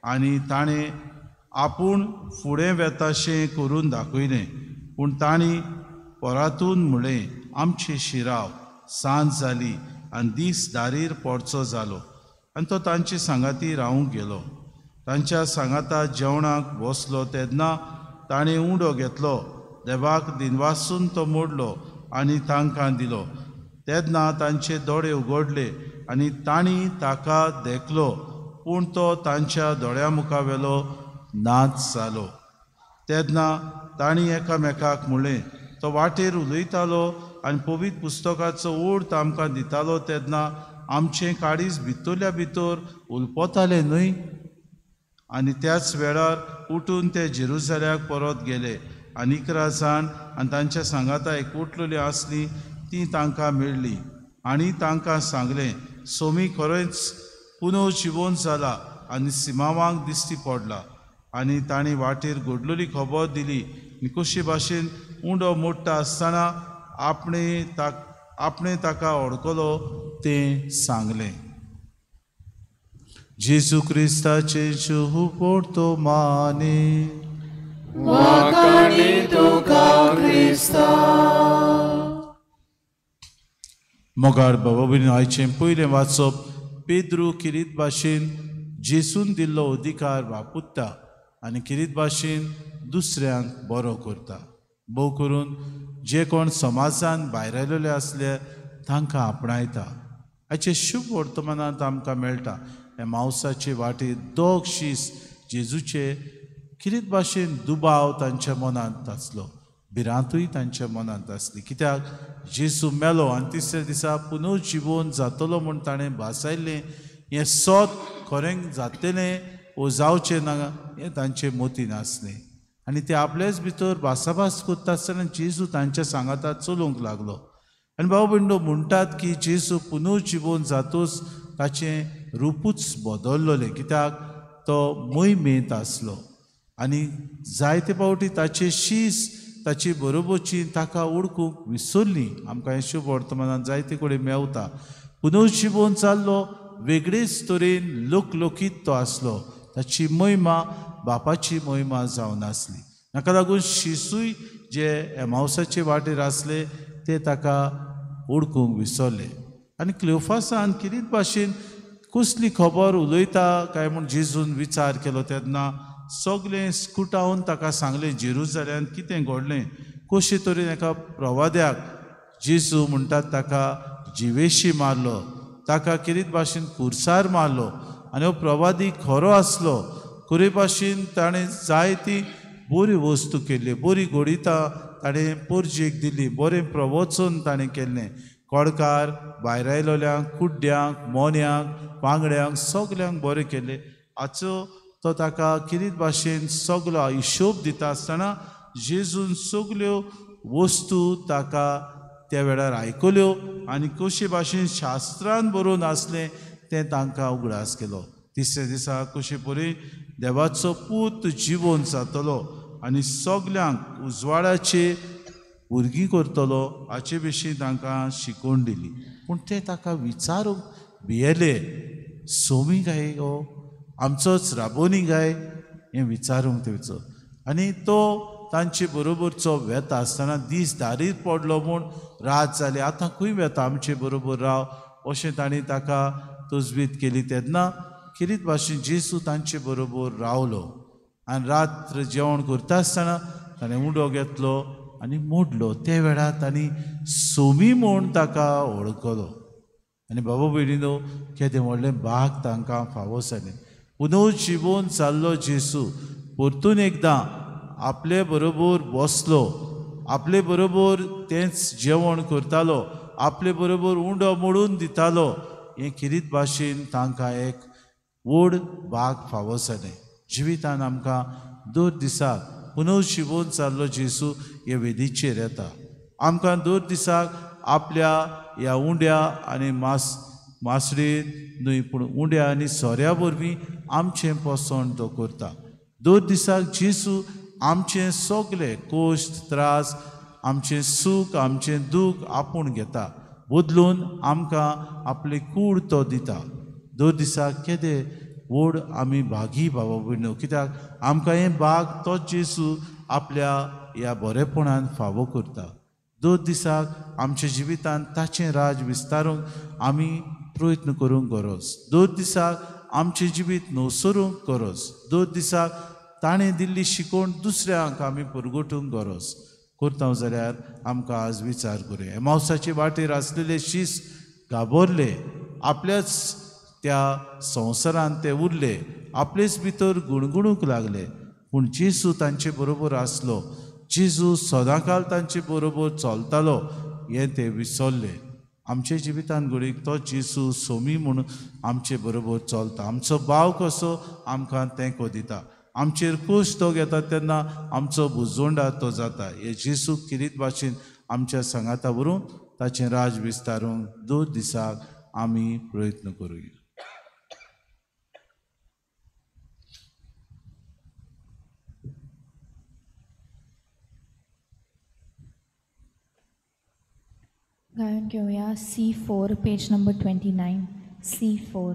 B: आनी ताणें आपूण फुडें वेताशें करून दाखयलें. पूण तांणी परातून म्हणलें, आमची शिराव सांज जाली आनी दीस दारीर पडचो जालो. आनी तो तांचे सांगाती रावूंक गेलो. तांच्या सांगाता जेवणाक बसलो तेन्ना ताणें उंडो घेतलो, देवाक दिनवासून तो मोडलो आनी तांकां दिलो. तेन्ना तांचे दोळे उगडले आनी तांणी ताका देखलो, पूण तो तांच्या दोळ्या मुखावेलो नाच जालो. तेन्ना तांणी एकामेकाक म्हणलें, तो वाटेर उलयतालो आनी पवित्र पुस्तकाचो अर्थ आमकां दितालो तेन्ना आमचें काळीज भितरल्या भितर उलपतालें न्हय. आनी त्याच वेळार उठून ते जेरुजाल्याक परत गेले आनी 11 जाण आनी तांच्या सांगाता एकवटलेली आसली ती तांकां मेळ्ळी आनी तांकां सांगलें, सोमी खरेंच पुनव जिवोन जाला आनी सिमांवाक दिश्टी पडला. आनी तांणी वाटेर घडलेली खबर दिली आनी कशे भाशेन उंडो मोडटा आसतना आपणे ताका अडकलो तें सांगलें. जेजू क्रिस्ताचे शुभवर्तमाने. मोगाळ बाबा भयणीनो, आयचें पयलें वाचप पेद्रू किरीत भाशेन जेजून दिल्लो अधिकार वापरता आनी किरीत भाशेन दुसऱ्यांक बरो करता. भोव करून जे कोण समाजान भायर आयलेले आसले तांकां आपणायता. हाचे शुभ वर्तमानांत आमकां मेळटा एमावसाचे वाटेर दोग शीस जेजूचे किरीत भाशेन दुबाव तांच्या मनांत आसलो, भिरांतूय तांच्या मनांत आसली. कित्याक जेजू मेलो आनी तिसऱ्या दिसा पुनव जिवोन जातलो म्हूण ताणें भासायल्लें हें सत खरें जातलें वो जावचें ना हें तांचे मतीन आसलें. आनी ते आपलेच भितर भासाभास करता आसतना जेजू तांच्या सांगाता चलूंक लागलो. आनी भाव भयणो म्हणटात की जेजू पुनव जिवोन जातूच ताचें रुपूच बदल्लें, कित्याक तो मोहिमेंत आसलो आनी जायते फावटी ताचे शीस ताची बरोबरची ताका ओळखूंक विसरली. आमकां हें शुभ वर्तमानान जायते कडेन मेवता. पुनव जिवोन जाल्लो वेगळेच तरेन लोकलोकीत तो आसलो, ताची महिमा बापाची महिमा जावन आसली. ताका लागून शिसूय जे एमावसाचे वाटेर आसले ते ताका ओळखूंक विसरले. आनी क्लियोफासान किरीत भाशेन कसली खबर उलयता काय म्हूण जेजून विचार केलो तेन्ना सगळें स्कुटावन ताका सांगलें जेरुजाल्यांत कितें घडलें, कशे तरेन एका प्रवाद्याक जेजू म्हणटात ताका जिवेशी मारलो, ताका किरीत भाशेन कुर्सार मारलो आनी हो प्रवादी खरो आसलो. खरे भाशेन ताणें जायती बरी वस्तू केल्ली, बरी घडितां ताणें पोरजेक दिली, बरें प्रवचन ताणें केल्लें. कोडकार भायर आयलोल्यांक, कुड्ड्यांक, मोन्यांक, पांगड्यांक सगल्यांक बरें केलें. हाचो तो ताका किरीत भाशेन सगलो हिशोब दिता आसतना जेजून सगल्यो वस्तू ताका त्या वेळार आयकल्यो आनी कशे भाशेन शास्त्रान बरोवन आसलें तें तांकां उगडास केलो. तिसऱ्या दिसा कशे परी देवाचो पूत जिवोन जातलो आनी सगल्यांक उजवाडाचे भुरगीं करतलो हाचे विशीं तांकां शिकोवन दिली. पूण ते ताका विचारूंक भियेले, सोमी काय हो आमचोच राबोनी काय हें विचारूंक ते विचार. आनी तो तांचे बरोबरचो वेता आसतना दीस दारीर पडलो म्हूण रात जाली, आतां खंय वेता, आमचे बरोबर राव अशें तांणी ताका तजवीज केली. तेन्ना किरीत भाशेन जेजू तांचे बरोबर रावलो आनी रात्र जेवण करता आसतना ताणें उंडो घेतलो आनी मोडलो. त्या वेळार तांणी सोमी म्हूण ताका वळखलो. आनी बाबा भयणीनो, केदें व्हडलें भाग तांकां फावो जालें. पुनव जिवोन जाल्लो जेजू परतून एकदां आपले बरोबर बसलो, आपले बरोबर तेंच जेवण करतालो, आपले बरोबर उंडो मोडून दितालो. हें किरीत भाशेन तांकां एक व्हड भाग फावो जालें. जिवितान आमकां दर दिसाक पुनव जिवोन जाल्लो जेजू हे वेदीचेर येता. आमकां दर दिसाक आपल्या ह्या उंड्या आनी मासळेर न्हय पूण उंड्या आनी सोऱ्या वरवीं आमचें पोसण तो करता. दर दिसाक जेजू आमचें सगळे कश्ट त्रास, आमचें सूख, आमचें दूख आपूण घेता, बदलून आमकां आपली कूड तो दिता. दर दिसाक केदें व्हड आमी भागी बाबा भयणो, कित्याक आमकां हें भाग तो जेजू आपल्या ह्या बरेपणान फावो करता. दर दिसाक आमच्या जिवितांत ताचें राज विस्तारूंक आमी प्रयत्न करूंक गरज. दर दिसाक आमचें जिवीत नवसरूंक गरज. दर दिसाक ताणें दिल्ली शिकवण दुसऱ्यांक आमी पुरगोटूंक गरज. करता जाल्यार आमकां आज विचार करुया. एमावसाचे वाटेर आसलेले शीस घाबरले, आपल्याच त्या संवसारांत ते उरले, आपलेच भितर गुणगुणूंक लागले. पूण जेजू तांचे बरोबर आसलो. जेजू सदांकाल तांचे बरोबर चलतालो हें ते विसरले. आमच्या जिवितान घडीक तो जेजू सोमी म्हणून आमचे बरोबर चलता. आमचो भाव कसो आमकां तेंको दिता. आमचेर कूस तो घेता तेन्ना आमचो भुजोंडा तो जाता. हे जेजू किरीत भाशेन आमच्या सांगाता व्हरून ताचें राज विस्तारूंक दर दिसाक आमी प्रयत्न करुया.
H: गायन घेवया C4 page number 29. C4.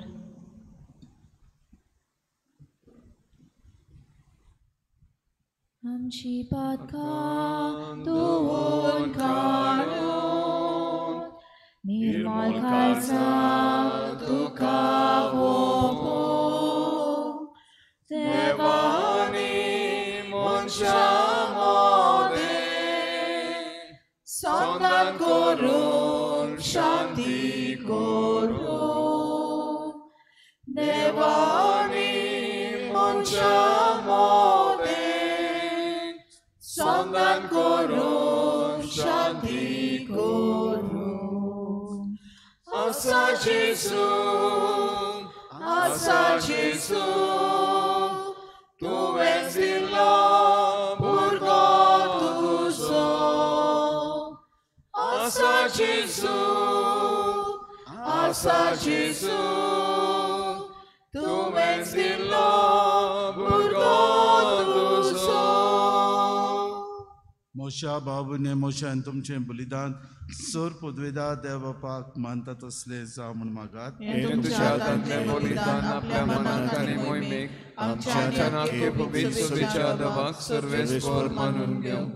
H: आमची पातकां धुवन काडून निर्मळ काळजां तुका ओंपून
F: देवानी मनशां मदें संदान करून शांती करून देवानी मनशां मदें संदान करून शांती करून. आसा जेजू, आसा जेजू, तुवें दिलो भुरगो तुजो. आसा जेजू, आसा जेजू, तुवें दिलो भुरगो तुजो.
B: मोशा बाबूने मोशान तुमचें बलिदान सोर पदवेदा देव बापाक मानता तसलें जावं म्हूण मागात.
C: तुज्या हातांतलें बलिदान आपल्या मनाक आनी मोहिमेक आमच्या आख्खे पवित्र सभेच्या देवाक सर्वेस्पर मानून घेवं.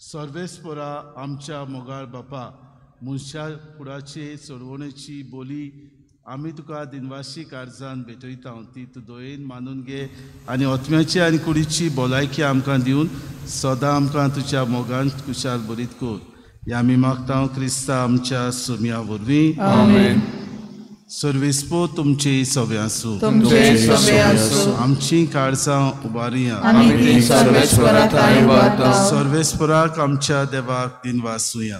B: सर्वेस्परा आमच्या मोगाळ बापा, मनशा कुडाचे चडवणेची बोली आमी तुका दिनवाशी कार्जान भेटयता. ती तूं दयेन मानून घे आनी आत्म्याची आनी कुडीची भलायकी आमकां दिवन सदां आमकां तुज्या मोगान खुशाल बरीत कर. हें आमी मागता क्रिस्ता आमच्या सुम्या वरवीं.
F: आमेन.
B: सर्वेस्पो तुमचे सवे आसूं. आमची काळजां उबारया. सर्वेस्पराक आमच्या देवाक दिनवासुया.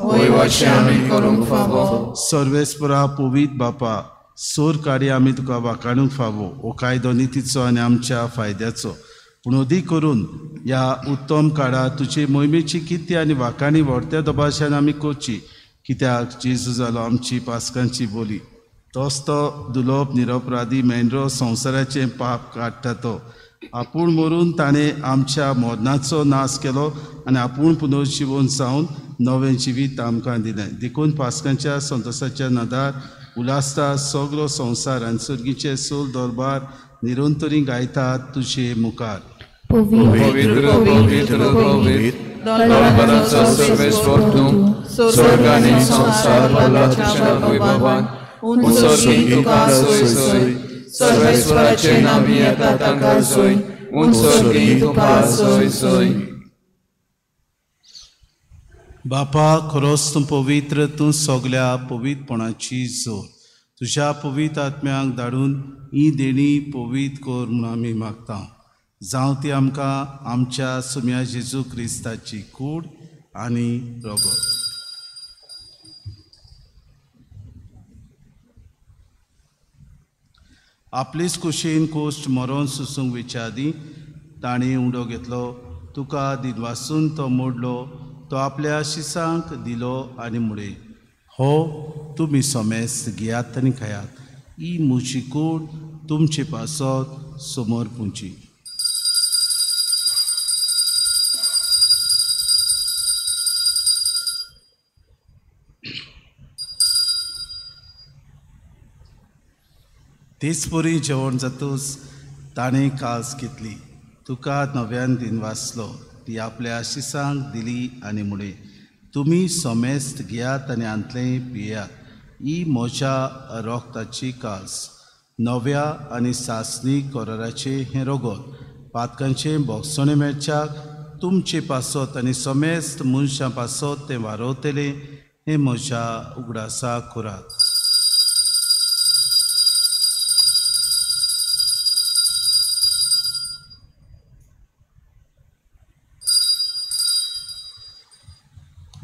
B: सर्वेस्परा पवित्र बापा, सोर कार्य आमी तुका वाखाणूंक फावो. हो कायदो नितीचो आनी आमच्या फायद्याचो, पूण अदीक करून ह्या उत्तम काळार तुजे मोहिमेची कित्य आनी वाखाणी व्हडत्या दबाशान आमी करची. कित्याक जेजू जालो आमची पास्कांची बोली. तोच तो दुलोप निरपराधी मेंढरो संवसाराचें पाप काडटा. तो आपूण मरून ताणें आमच्या मरणाचो नाश केलो आनी आपूण पुनर्जिवन जावन नवें जिवीत आमकां दिलें. देखून पास्कांच्या संतोसाच्या नदार उल्हासता सगलो संवसार आनी सर्गीचे सोल दरबार निरंतरी गायतात तुजे मुखार.
C: पवित्र पवित्र पवित्र दरबाराचो सर्वेस्पर तूं, स्वर्ग आनी संवसार भरला तुज्या वैभवान. उत्सर्गी तुका सोय सोय, सर्वेस्पराचे नांवी येता तांकां सोय. उत्सर्गी तुका सोय सोय.
B: बापा, खरोच तूं पवित्र, तूं सगल्या पवित्रपणाची जोर. तुज्या पवित्र आत्म्यांक धाडून ही देणी पवित्र कर म्हूण आमी मागता. जावं ती आमकां आमच्या सुम्या जेजू क्रिस्ताची कूड आनी रगत. आपलेच कुशीन कोश्ट मरोन सुसूंक वेच्या आदीं ताणें उंडो घेतलो, तुका दिनवासून तो मोडलो, तो आपल्या शिसांक दिलो आनी म्हळें, हो तुमी समेस्त घेयात आनी खायात. ही म्हजी कूड तुमचे पासत समोर पुंची. तेच परी जेवण जातूच ताणें कास घेतली, तुका नव्यान दिनवासलो, ती आपल्या शिसांक दिली आनी म्हळें, तुमी समेस्त घेयात आनी हांतलें पियात. ही म्हज्या रोगताची कास, नव्या आनी सासणी कराराचें हें रगत. पातकांचें भोगसणें मेळच्याक तुमचे पासत आनी समेस्त मनशां पासत तें वारवतलें हें म्हज्या उगडासाक करात.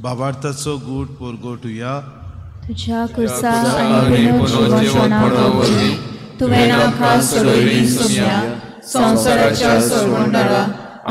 B: बाबार्थाचो गूट पोरगोटुया.
H: तुझ्या कुर्सा आनी पुनर्जीवनपणा वरवीं तुवें आमकां सोडयली सोम्या,
F: संवसाराच्या सोडवणदारा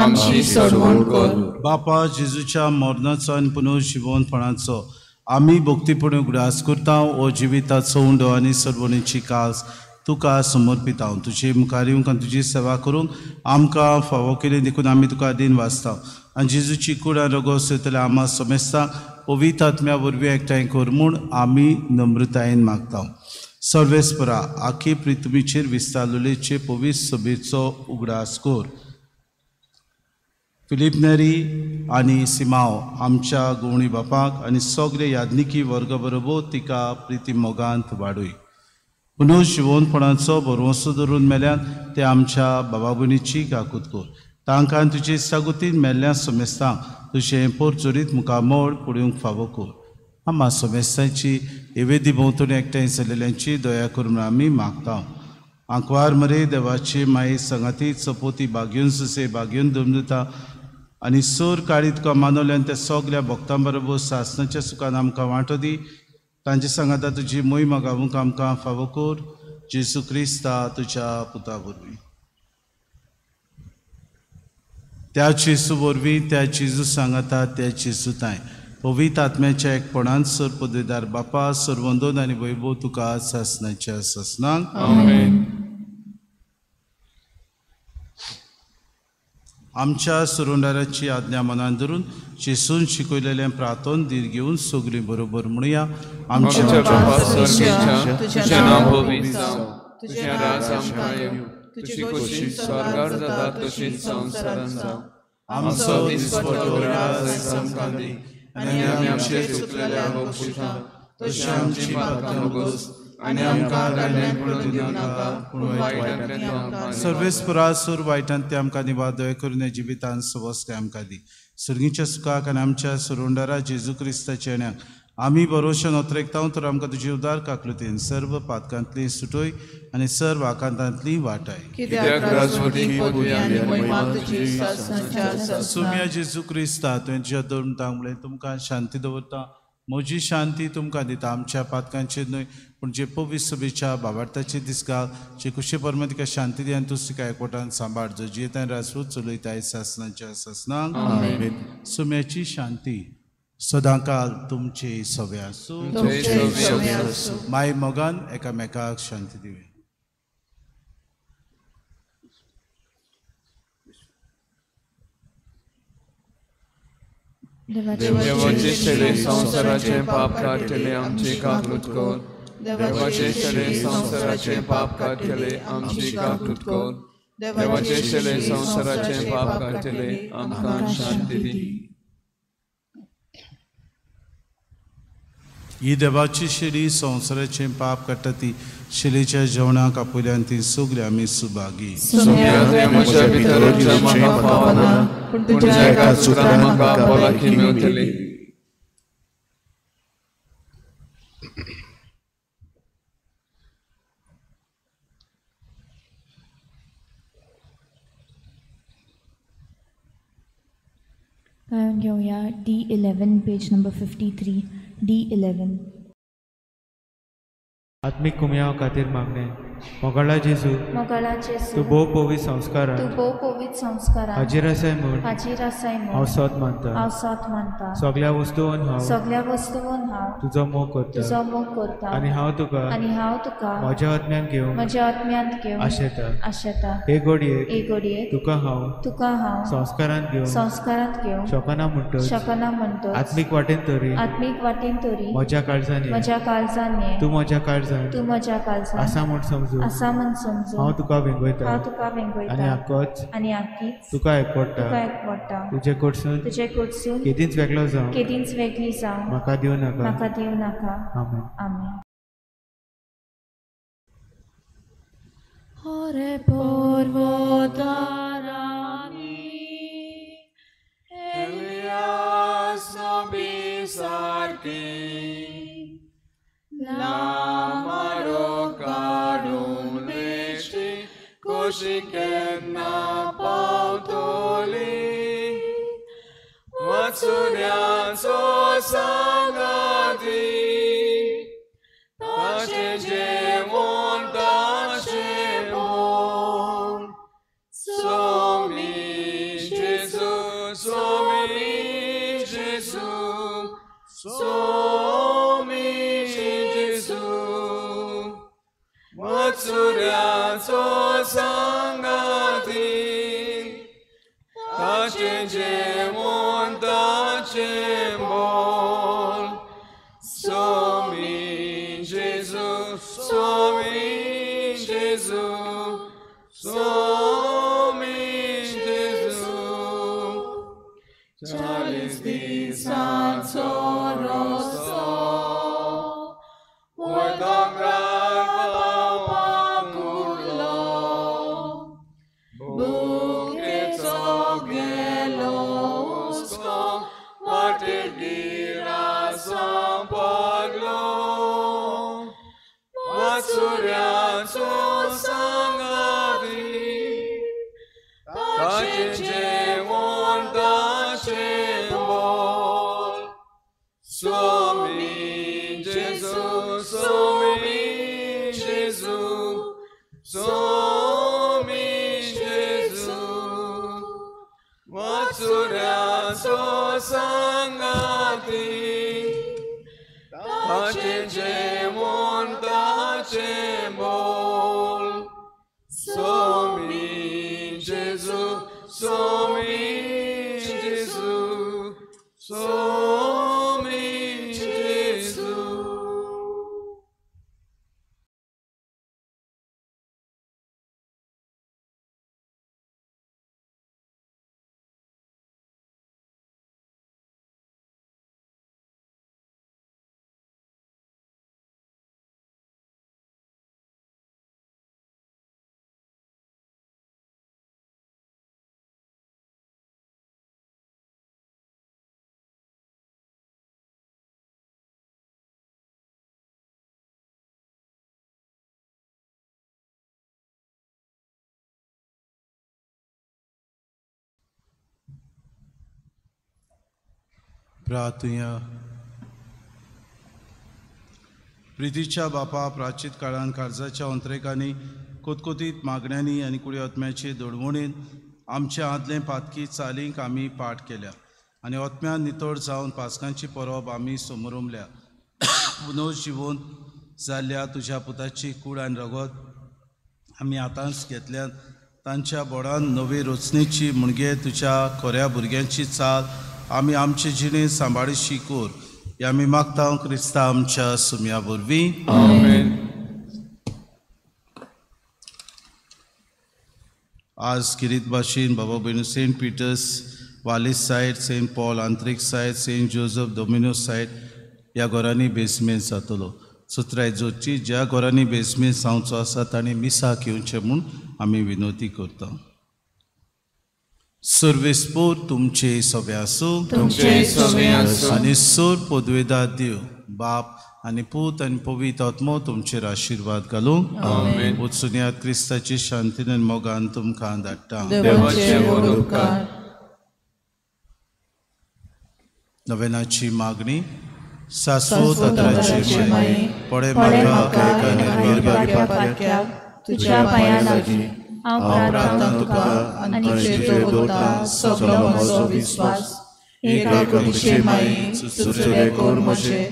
F: आमची सोडवण कर.
B: बापा जेजूच्या मरणाचो आनी पुनर्जीवनपणाचो आमी भक्तीपणी उगडास करता. हो जिविताचो उंडो आनी सोडवणेची कास तुका समर्पिता. तुजे मुखार येवंक आनी तुजी सेवा करूंक आमकां फावो केली देखून आमी तुका दिन वाचता. आनी जेजूची कूड आनी रगत सोयतल्या आमा समेस्तांक पवित्र आत्म्या वरवीं एकठांय कर म्हूण आमी नम्रतायेन मागता. सर्वेस्परा आखी पृथ्वीचेर विस्तारलेचे पवित्र सभेचो उगडास कर. फिलीप नेरी आनी सिमाव आमच्या गोवणी बापाक आनी सगळे याज्ञिकी वर्ग बरोबर तिका प्रिती मोगांत वाडूय. पुनर्जिवनपणाचो भरवंसो धरून मेल्यान ते आमच्या बाबा भयणीची काकूत कर. तांकां तुजे सागुतीन मेल्ल्या समेस्तांक तुजें पोरचोरीत मुखामळ पळोवंक फावो कर. आमा समेस्तांची एवेदी भोंवतणी एकठांय जाल्ल्यांची दया कर म्हूण आमी मागता. आंकवार मरे देवाची माये संगाती चपोती बागेवन सुसे बागेवन दमदता आनी सोर काळी तुका मानवल्यान त्या सगल्या भक्तां बरोबर सासणाच्या सुखान आमकां वांटो दी. तांचे सांगाता तुजी मोहिमा गावूंक आमकां फावो कर. जेजू क्रिस्ता तुज्या पुता वरवीं. त्या जेजू वरवीं, त्या जेजू सांगाता, त्या जेजू तांय पवित्र आत्म्याच्या एकपणान सर पदवीदार बापा सर्वंदोन आनी वैभव तुका सासणाच्या सासणाक.
F: आमेन.
B: आमच्या सुरुंडाराची आज्ञा मनान धरून जेजून शिकयलेलें प्रार्थन धीर घेवन सगळीं बरोबर म्हणुया.
C: आमच्या बापा स्वर्गेच्या, तुजें नांव पवित्र जावं, तुजें राज आमकां येवं, तुजी खोशी स्वर्गार जाता तशीच संवसारांत जावं. आमचो दिसपट्टो राज आयज आमकां दी आनी आमी आमचे चुकलेल्यांक बक्षिता तशी आमची पातकां नोगोस आनी आमकां घालण्याक पडून दिवं नाका, पूण वायटांतल्यान तूं आमकां.
B: सर्वेस्परा सूर वायटांत ते आमकां निवार दया करून जिवितान सवस्काय आमकां दी. सर्गीच्या सुखाक आनी आमच्या सुरुंडारा जेजू क्रिस्ताच्या येण्याक आमी भरोश्यान ओतरेकता तर आमकां तुजी उदार काकलुतीन सर्व पातकांतली सुटोय आनी सर्व आकांतांतली वाटाय. सुम्या जेजू क्रिस्ता तुवें तुज्या दोन म्हणलें तुमकां शांती दवरता, म्हजी शांती तुमकां दिता. आमच्या पातकांचेर न्हय पूण जे पवित्र सभेच्या बाबार्थाचे दिसकाल जे कुशे परमा तिका शांती दी आनी तूं तिका एकवटान सांबाळ. जो जियेतान राजपूत चलयताय सासणाच्या सासणाक. सुम्याची शांती सदांकाल तुमचे सवे आसूं. माय मोगान एकामेकाक शांती दिवे.
C: देवाचे चेडे संवसाराचे पाप काडटले आमची काकूत कर. देवाचे चेडे संवसाराचे पाप काडटले आमची काकूत कर. देवाचे चेडे संवसाराचे पाप काडटले आमकां शांती दी.
B: ही देवाची शेळी संवसाराचें पाप काडटा ती शेळीच्या जेवणाक आपयल्यान ती सगळी आमी सुभागी.
C: म्हज्या भितर म्हाका पावना, पूण तुज्या एका सुत्रान म्हाका भलायकी मेवतली.
H: गायन घेवया D11 page number 53. D11.
G: आत्मीक कुमयाव खातीर मागणें. मोगाळा जेजू, तूं भोव पवित्र संस्कारान हाजीर आसाय म्हूण हांव सत मानता. सगळ्या वस्तून हांव तुजो मोग करता आनी हांव तुका म्हज्या आत्म्यान घेवंक आशेता. हे घडयेक तुका हांव संस्कारांत घेवंक शकना म्हणटच आत्मीक वाटेन तरी म्हज्या काळजान ये, तूं म्हज्या काळजान आसा म्हूण समजू हांव तुका वेंगयता आनी आक्कीच तुका एकवटा. तुजे कडसून केदींच वेगळो जावं म्हाका दिवं नाका. आमेन.
H: आमेन. हरे पर्वतारानी
A: एलियास नबी सारकी लामारो काडून वेची कुशी केन्ना पावतली. मत्सुऱ्याचो सांगाती ताचें जेवण ताचें बोल स्वामी जेजू स्वामी जेजू स्वामी जेजू मत्सुऱ्याचो सांगाती ताचें जेवण ताचें बोल स्वामी जेजू स्वामी जेजू स्वामी जेजू 40 दिसांचो रस्तो वयर दोंगरार पावपाक उरलो भुकेचो गेलो हुस्को वाटेर गिरासां पडलो मत्सुऱ्याचो सांगाती ताचें जेवण ताचें बोल स्वामी जेजू स्वामी जेजू स्वामी जेजू मत्सुऱ्याचो सांगाती ताचें जेवण ताचें बोल स्वामी जेजू स्वामी जेजू स्वामी जेजू.
B: प्रार्थुया. प्रितीच्या बापा प्राचीत काळान काळजाच्या अंतरेकांनी कोतकोतीत मागण्यांनी आनी कुडी आत्म्याचे दडवणीन आमच्या आदले पातकी चालींक आमी पाठ केल्या आनी आत्म्यान नितळ जावन पासकांची परब आमी समरमल्या. पुनर्जिवन जाल्ल्या तुज्या पुताची कूड आनी रगत आमी आतांच घेतल्यात. तांच्या बोडान नवे रचनेची म्हणजे तुज्या खऱ्या भुरग्यांची चाल आमी आमचे जिणें सांबाळशी कोर हे आमी मागता क्रिस्ता आमच्या सुम्या वरवीं.
C: आमेन.
B: आज किरीत भाशेन बाबा भयणू सेंट पिटर्स वालीस सायड, सेंट पॉल आंतरीक सायड, सेंट जोजफ दोमिनो सायड ह्या घरांनी बेसमेंट जातलो. 17 जोची ज्या घरांनी बेसमेंट जावचो आसा तांणी मिसाक येवचें म्हूण आमी विनवती करता. सर्वेस्पोर तुमचे सवे आसूं आनी सोर पदवेदार देव बाप आनी पूत आनी पवित्र आत्मो तुमचेर आशिर्वाद घालूं. वचुनयात क्रिस्ताची शांतीन आनी मोगान तुमकां धाडटा. नवेनाची मागणी. सासवत आदराची माई पडे म्हाका एका निर्भागी पातक्याक
H: तुज्या पांयां लागीं
F: हांव प्रार्थना तुका आनी तुजेर दवरतां सगलो म्हजो विस्वास. एका कुडीचे माई चुचुरे कोर म्हजें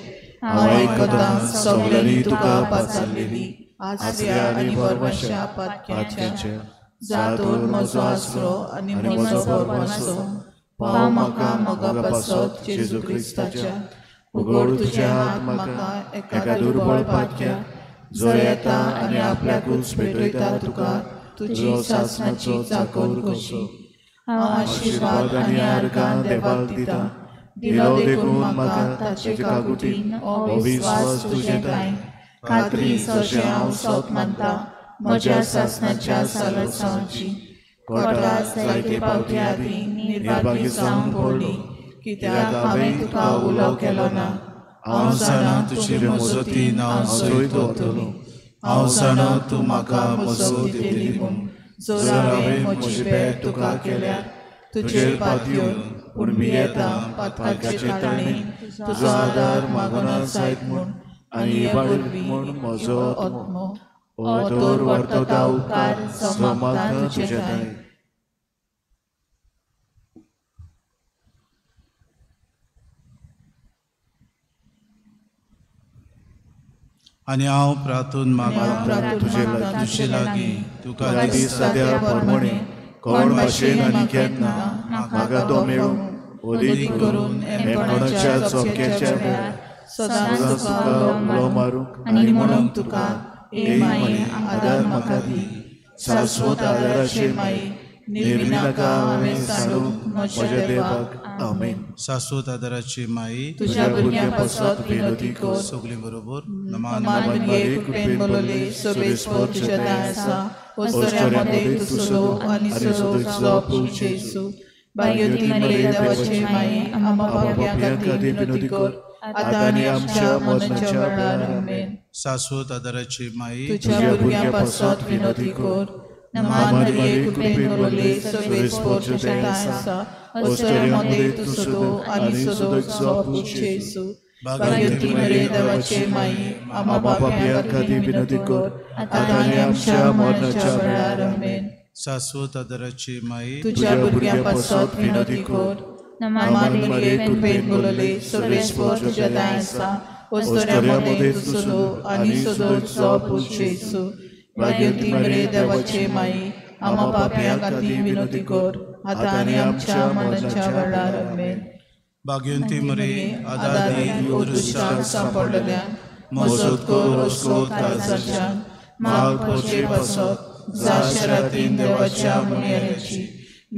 F: हांव आयकतां सगल्यांनी तुका पाचारलेली आसऱ्या आनी भरवंशा पातक्याच्या जातूर म्हजो आसरो आनी म्हजो भरवंसो पाव म्हाका मोगा पासत जेजू क्रिस्ताच्या.
A: उगड तुजे हात म्हाका एका दुर्बळ पातक्याक जो येता आनी आपल्याकूच पेटयता तुका
F: तुजी सासणाची चाकोर कशी. हांव आशिर्वाद आनी आर्गां देवाक दिता दिलो देखून म्हाका ताचे काकुटीन हो विस्वास तुजे ठांय खात्री जशें हांव सत मानता म्हज्या सासणाच्या सालसांची. कोटा जायते पावटी आदीं निर्भागी जावन पडली कित्याक हांवें तुका उलो केलो ना.
B: हांव जाणा तुजे मजतीन हांव जैत वतलो. हांव जाणा तूं म्हाका मजत दितली म्हूण.
F: जर हांवें म्हजी भेट तुका केल्या तुजेर पातयेवन
A: पूण भियेता पातकाचे ताणे तुजो आदार मागोना जायत म्हूण आनी इबाडीत म्हूण म्हजो आत्मो. ओ तोर वर्तता उपकार जावं मागता तुजे ठांय.
B: आनी हांव प्रार्थून मागता तुजे लागीं तुका
A: दिसता त्या प्रमाणे कोण भाशेन आनी केन्ना म्हाका तो मेळूं ओदीक करून कोणाच्या चोक्याच्या वेळार सदांच तुका उलो मारूंक आनी म्हणूंक तुका ए माई आदार म्हाका दी. शाश्वत आदाराचे माई निर्मिनाका हांवें सांडूंक म्हज्या देवाक. आमेन.
B: शाश्वत आदाराची माई
F: तुझ्या भुरग्यां पासत विनोती कर.
B: सगळीं बरोबर
F: नमान मरिये कृपेन भरलेली सर्वेस्पर तुज्या ठांय आसा. अस्तुऱ्यां मदें तूं सदो आनी सदो तुजो पूत जेजू. भाग्यवती मरिये देवाची माई आमकां पाप्यां खातीर विनोती कर आतां आनी आमच्या मरणाच्या वेळार. आमेन.
B: शाश्वत आदाराची माई
F: तुझ्या भुरग्यां पासत विनोती कर. नमान मरिये कृपेन भरलेली सर्वेस्पर तुज्या ठांय आसा. अस्तुऱ्यां मदें तूं सदो आनी सदो तुजो पूत जेजू. भाग्यवती मरिये देवाची माई आमकां पाप्यां खातीर विनोती कर आतां आनी आमच्या मरणाच्या वेळार. आमेन.
B: शाश्वत आदाराची माई
F: तुझ्या भुरग्यां पासत विनोती कर. नमान मरिये कृपेन भरलेली सर्वेस्पर तुज्या ठांय आसा. अस्तुऱ्यां मदें तूं सदो आनी सदो तुजो पूत जेजू. भाग्यवती मरिये देवाची माई आमकां पाप्यां खातीर विनोती कर आतां आनी आमच्या मरणाच्या वेळार. आमेन.
B: भाग्यवंती मरिये आदार दी
F: उदृश्टांत सांपडलेल्यान मजत कर अस्कोत काळजाच्यान माग पोचे पासत जाशरातीन देवाच्या मुनियाची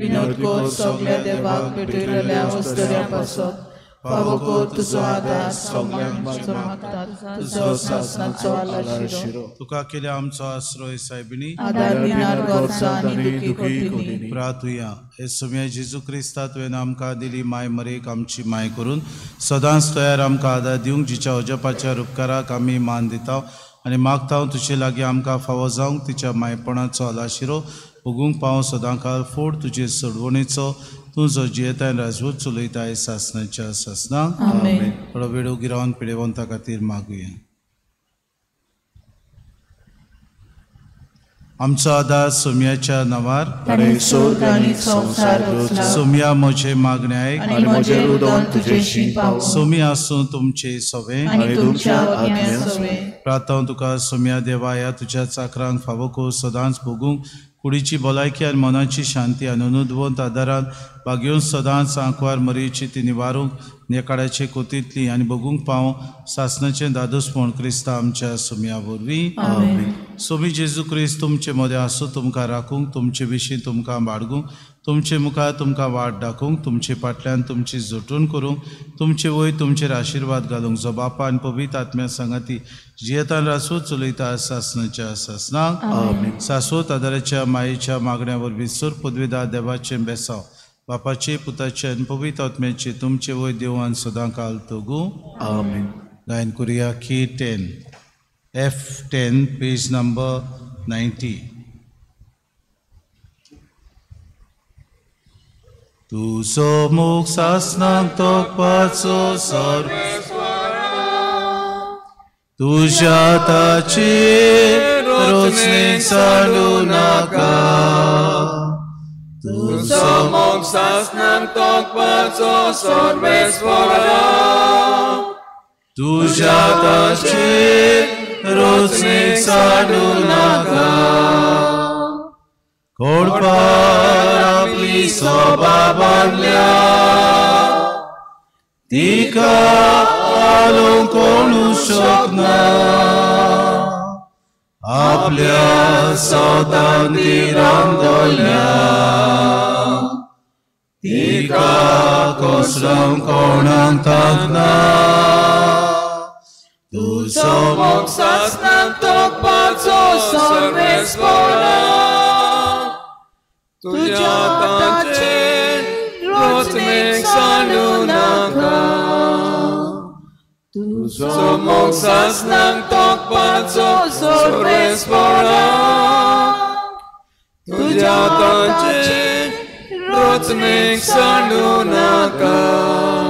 F: विनोद कर सगल्या देवाक पेटयलेल्या अस्तुऱ्यां पासत फावो कर तुजो आदार सगल्यांक मागतात तुजो सासणाचो आलाशिरो.
B: तुका केल्या आमचो आश्रय सायबिणी
F: आदार दिनार गरजा आनी दुखी कोटीनी.
B: प्रार्थुया. हे सोम्या जेजू क्रिस्ता तुवें आमकां दिली माय मरेक आमची माय करून सदांच तयार आमकां आदार दिवंक जिच्या अजपाच्या उपकाराक आमी मान दिता आनी मागता तुजे लागीं आमकां फावो जावंक तिच्या मायपणाचो आलाशिरो भोगूंक पावो सदांकाळ फोड तुजे सोडवणेचो तूं जो जियेताय राजवट चलयताय सासणाच्या सासणाक.
F: आमेन.
B: थोडो वेळ उगी रावन पिडेवंता खातीर मागुया. आमचो आदार सोम्याच्या नांवार. सोम्या म्हजें मागणें आयक
F: आनी म्हजें रुदन तुजेशी पावो.
B: सोमी आसूं तुमचे सवे
F: आनी तुमच्या आत्म्या सवे.
B: प्रार्थना तुका सोम्या देवा ह्या तुज्या चाकरांक फावो कर सदांच भोगूंक कुडीची भलायकी आनी मनाची शांती आनी अनुदवंत आदारान भागेवन सदांच आंकवार मरयेची ती निवारूंक नेकाडाचे कोतींतली आनी भोगूंक पावो सासणाचें दादोसपण क्रिस्ता आमच्या सोम्या वरवीं. सोमी जेजू क्रिस्त तुमचे मदें आसूं तुमकां राखूंक तुमचे विशीं तुमकां बाळगूंक तुमचे मुखार तुमकां वाट दाखोवंक तुमचे फाटल्यान तुमची जोटून करूंक तुमचे वयर तुमचेर आशिर्वाद घालूंक जो बापा आनी पवित्र आत्म्या सांगाती जियेतान रासू चलयता सासणाच्या सासणाक. सासवत आदाराच्या मायेच्या मागण्या वरवीं सुर पदवीदार देवाचें बेसांव बापाचे पुताचे आनी पवित्र आत्म्याचे तुमचे वयर देवान सदां काल तोगूं.
A: आमेन.
B: गायन करुया की 10 F10 page number 90. तुजो मोग सासणाक तोखपाचो सर्वेस्परा तुज्या ताची रोचणेक सांडू नाका.
C: तुजो मोग सासणाक तोखपाचो सर्वेस्परा
B: तुज्या ताची रोचणेक सांडू नाका. कोडपार आपली सोबा बांदल्या तिका आलोवंक कोणू शकना. आपल्या सोतान ती रांदल्या तिका कोसळोवंक कोणाक तांकना.
C: तुजो मोग सासणाक तोखपाचो सर्वेस्परा तुज्या ताचे रोचणेक सांडू नाका. तुजो मोग सासणाक तोखपाचो सर्वेस्परा तुज्या ताचे चांचणेक सांडू नाका.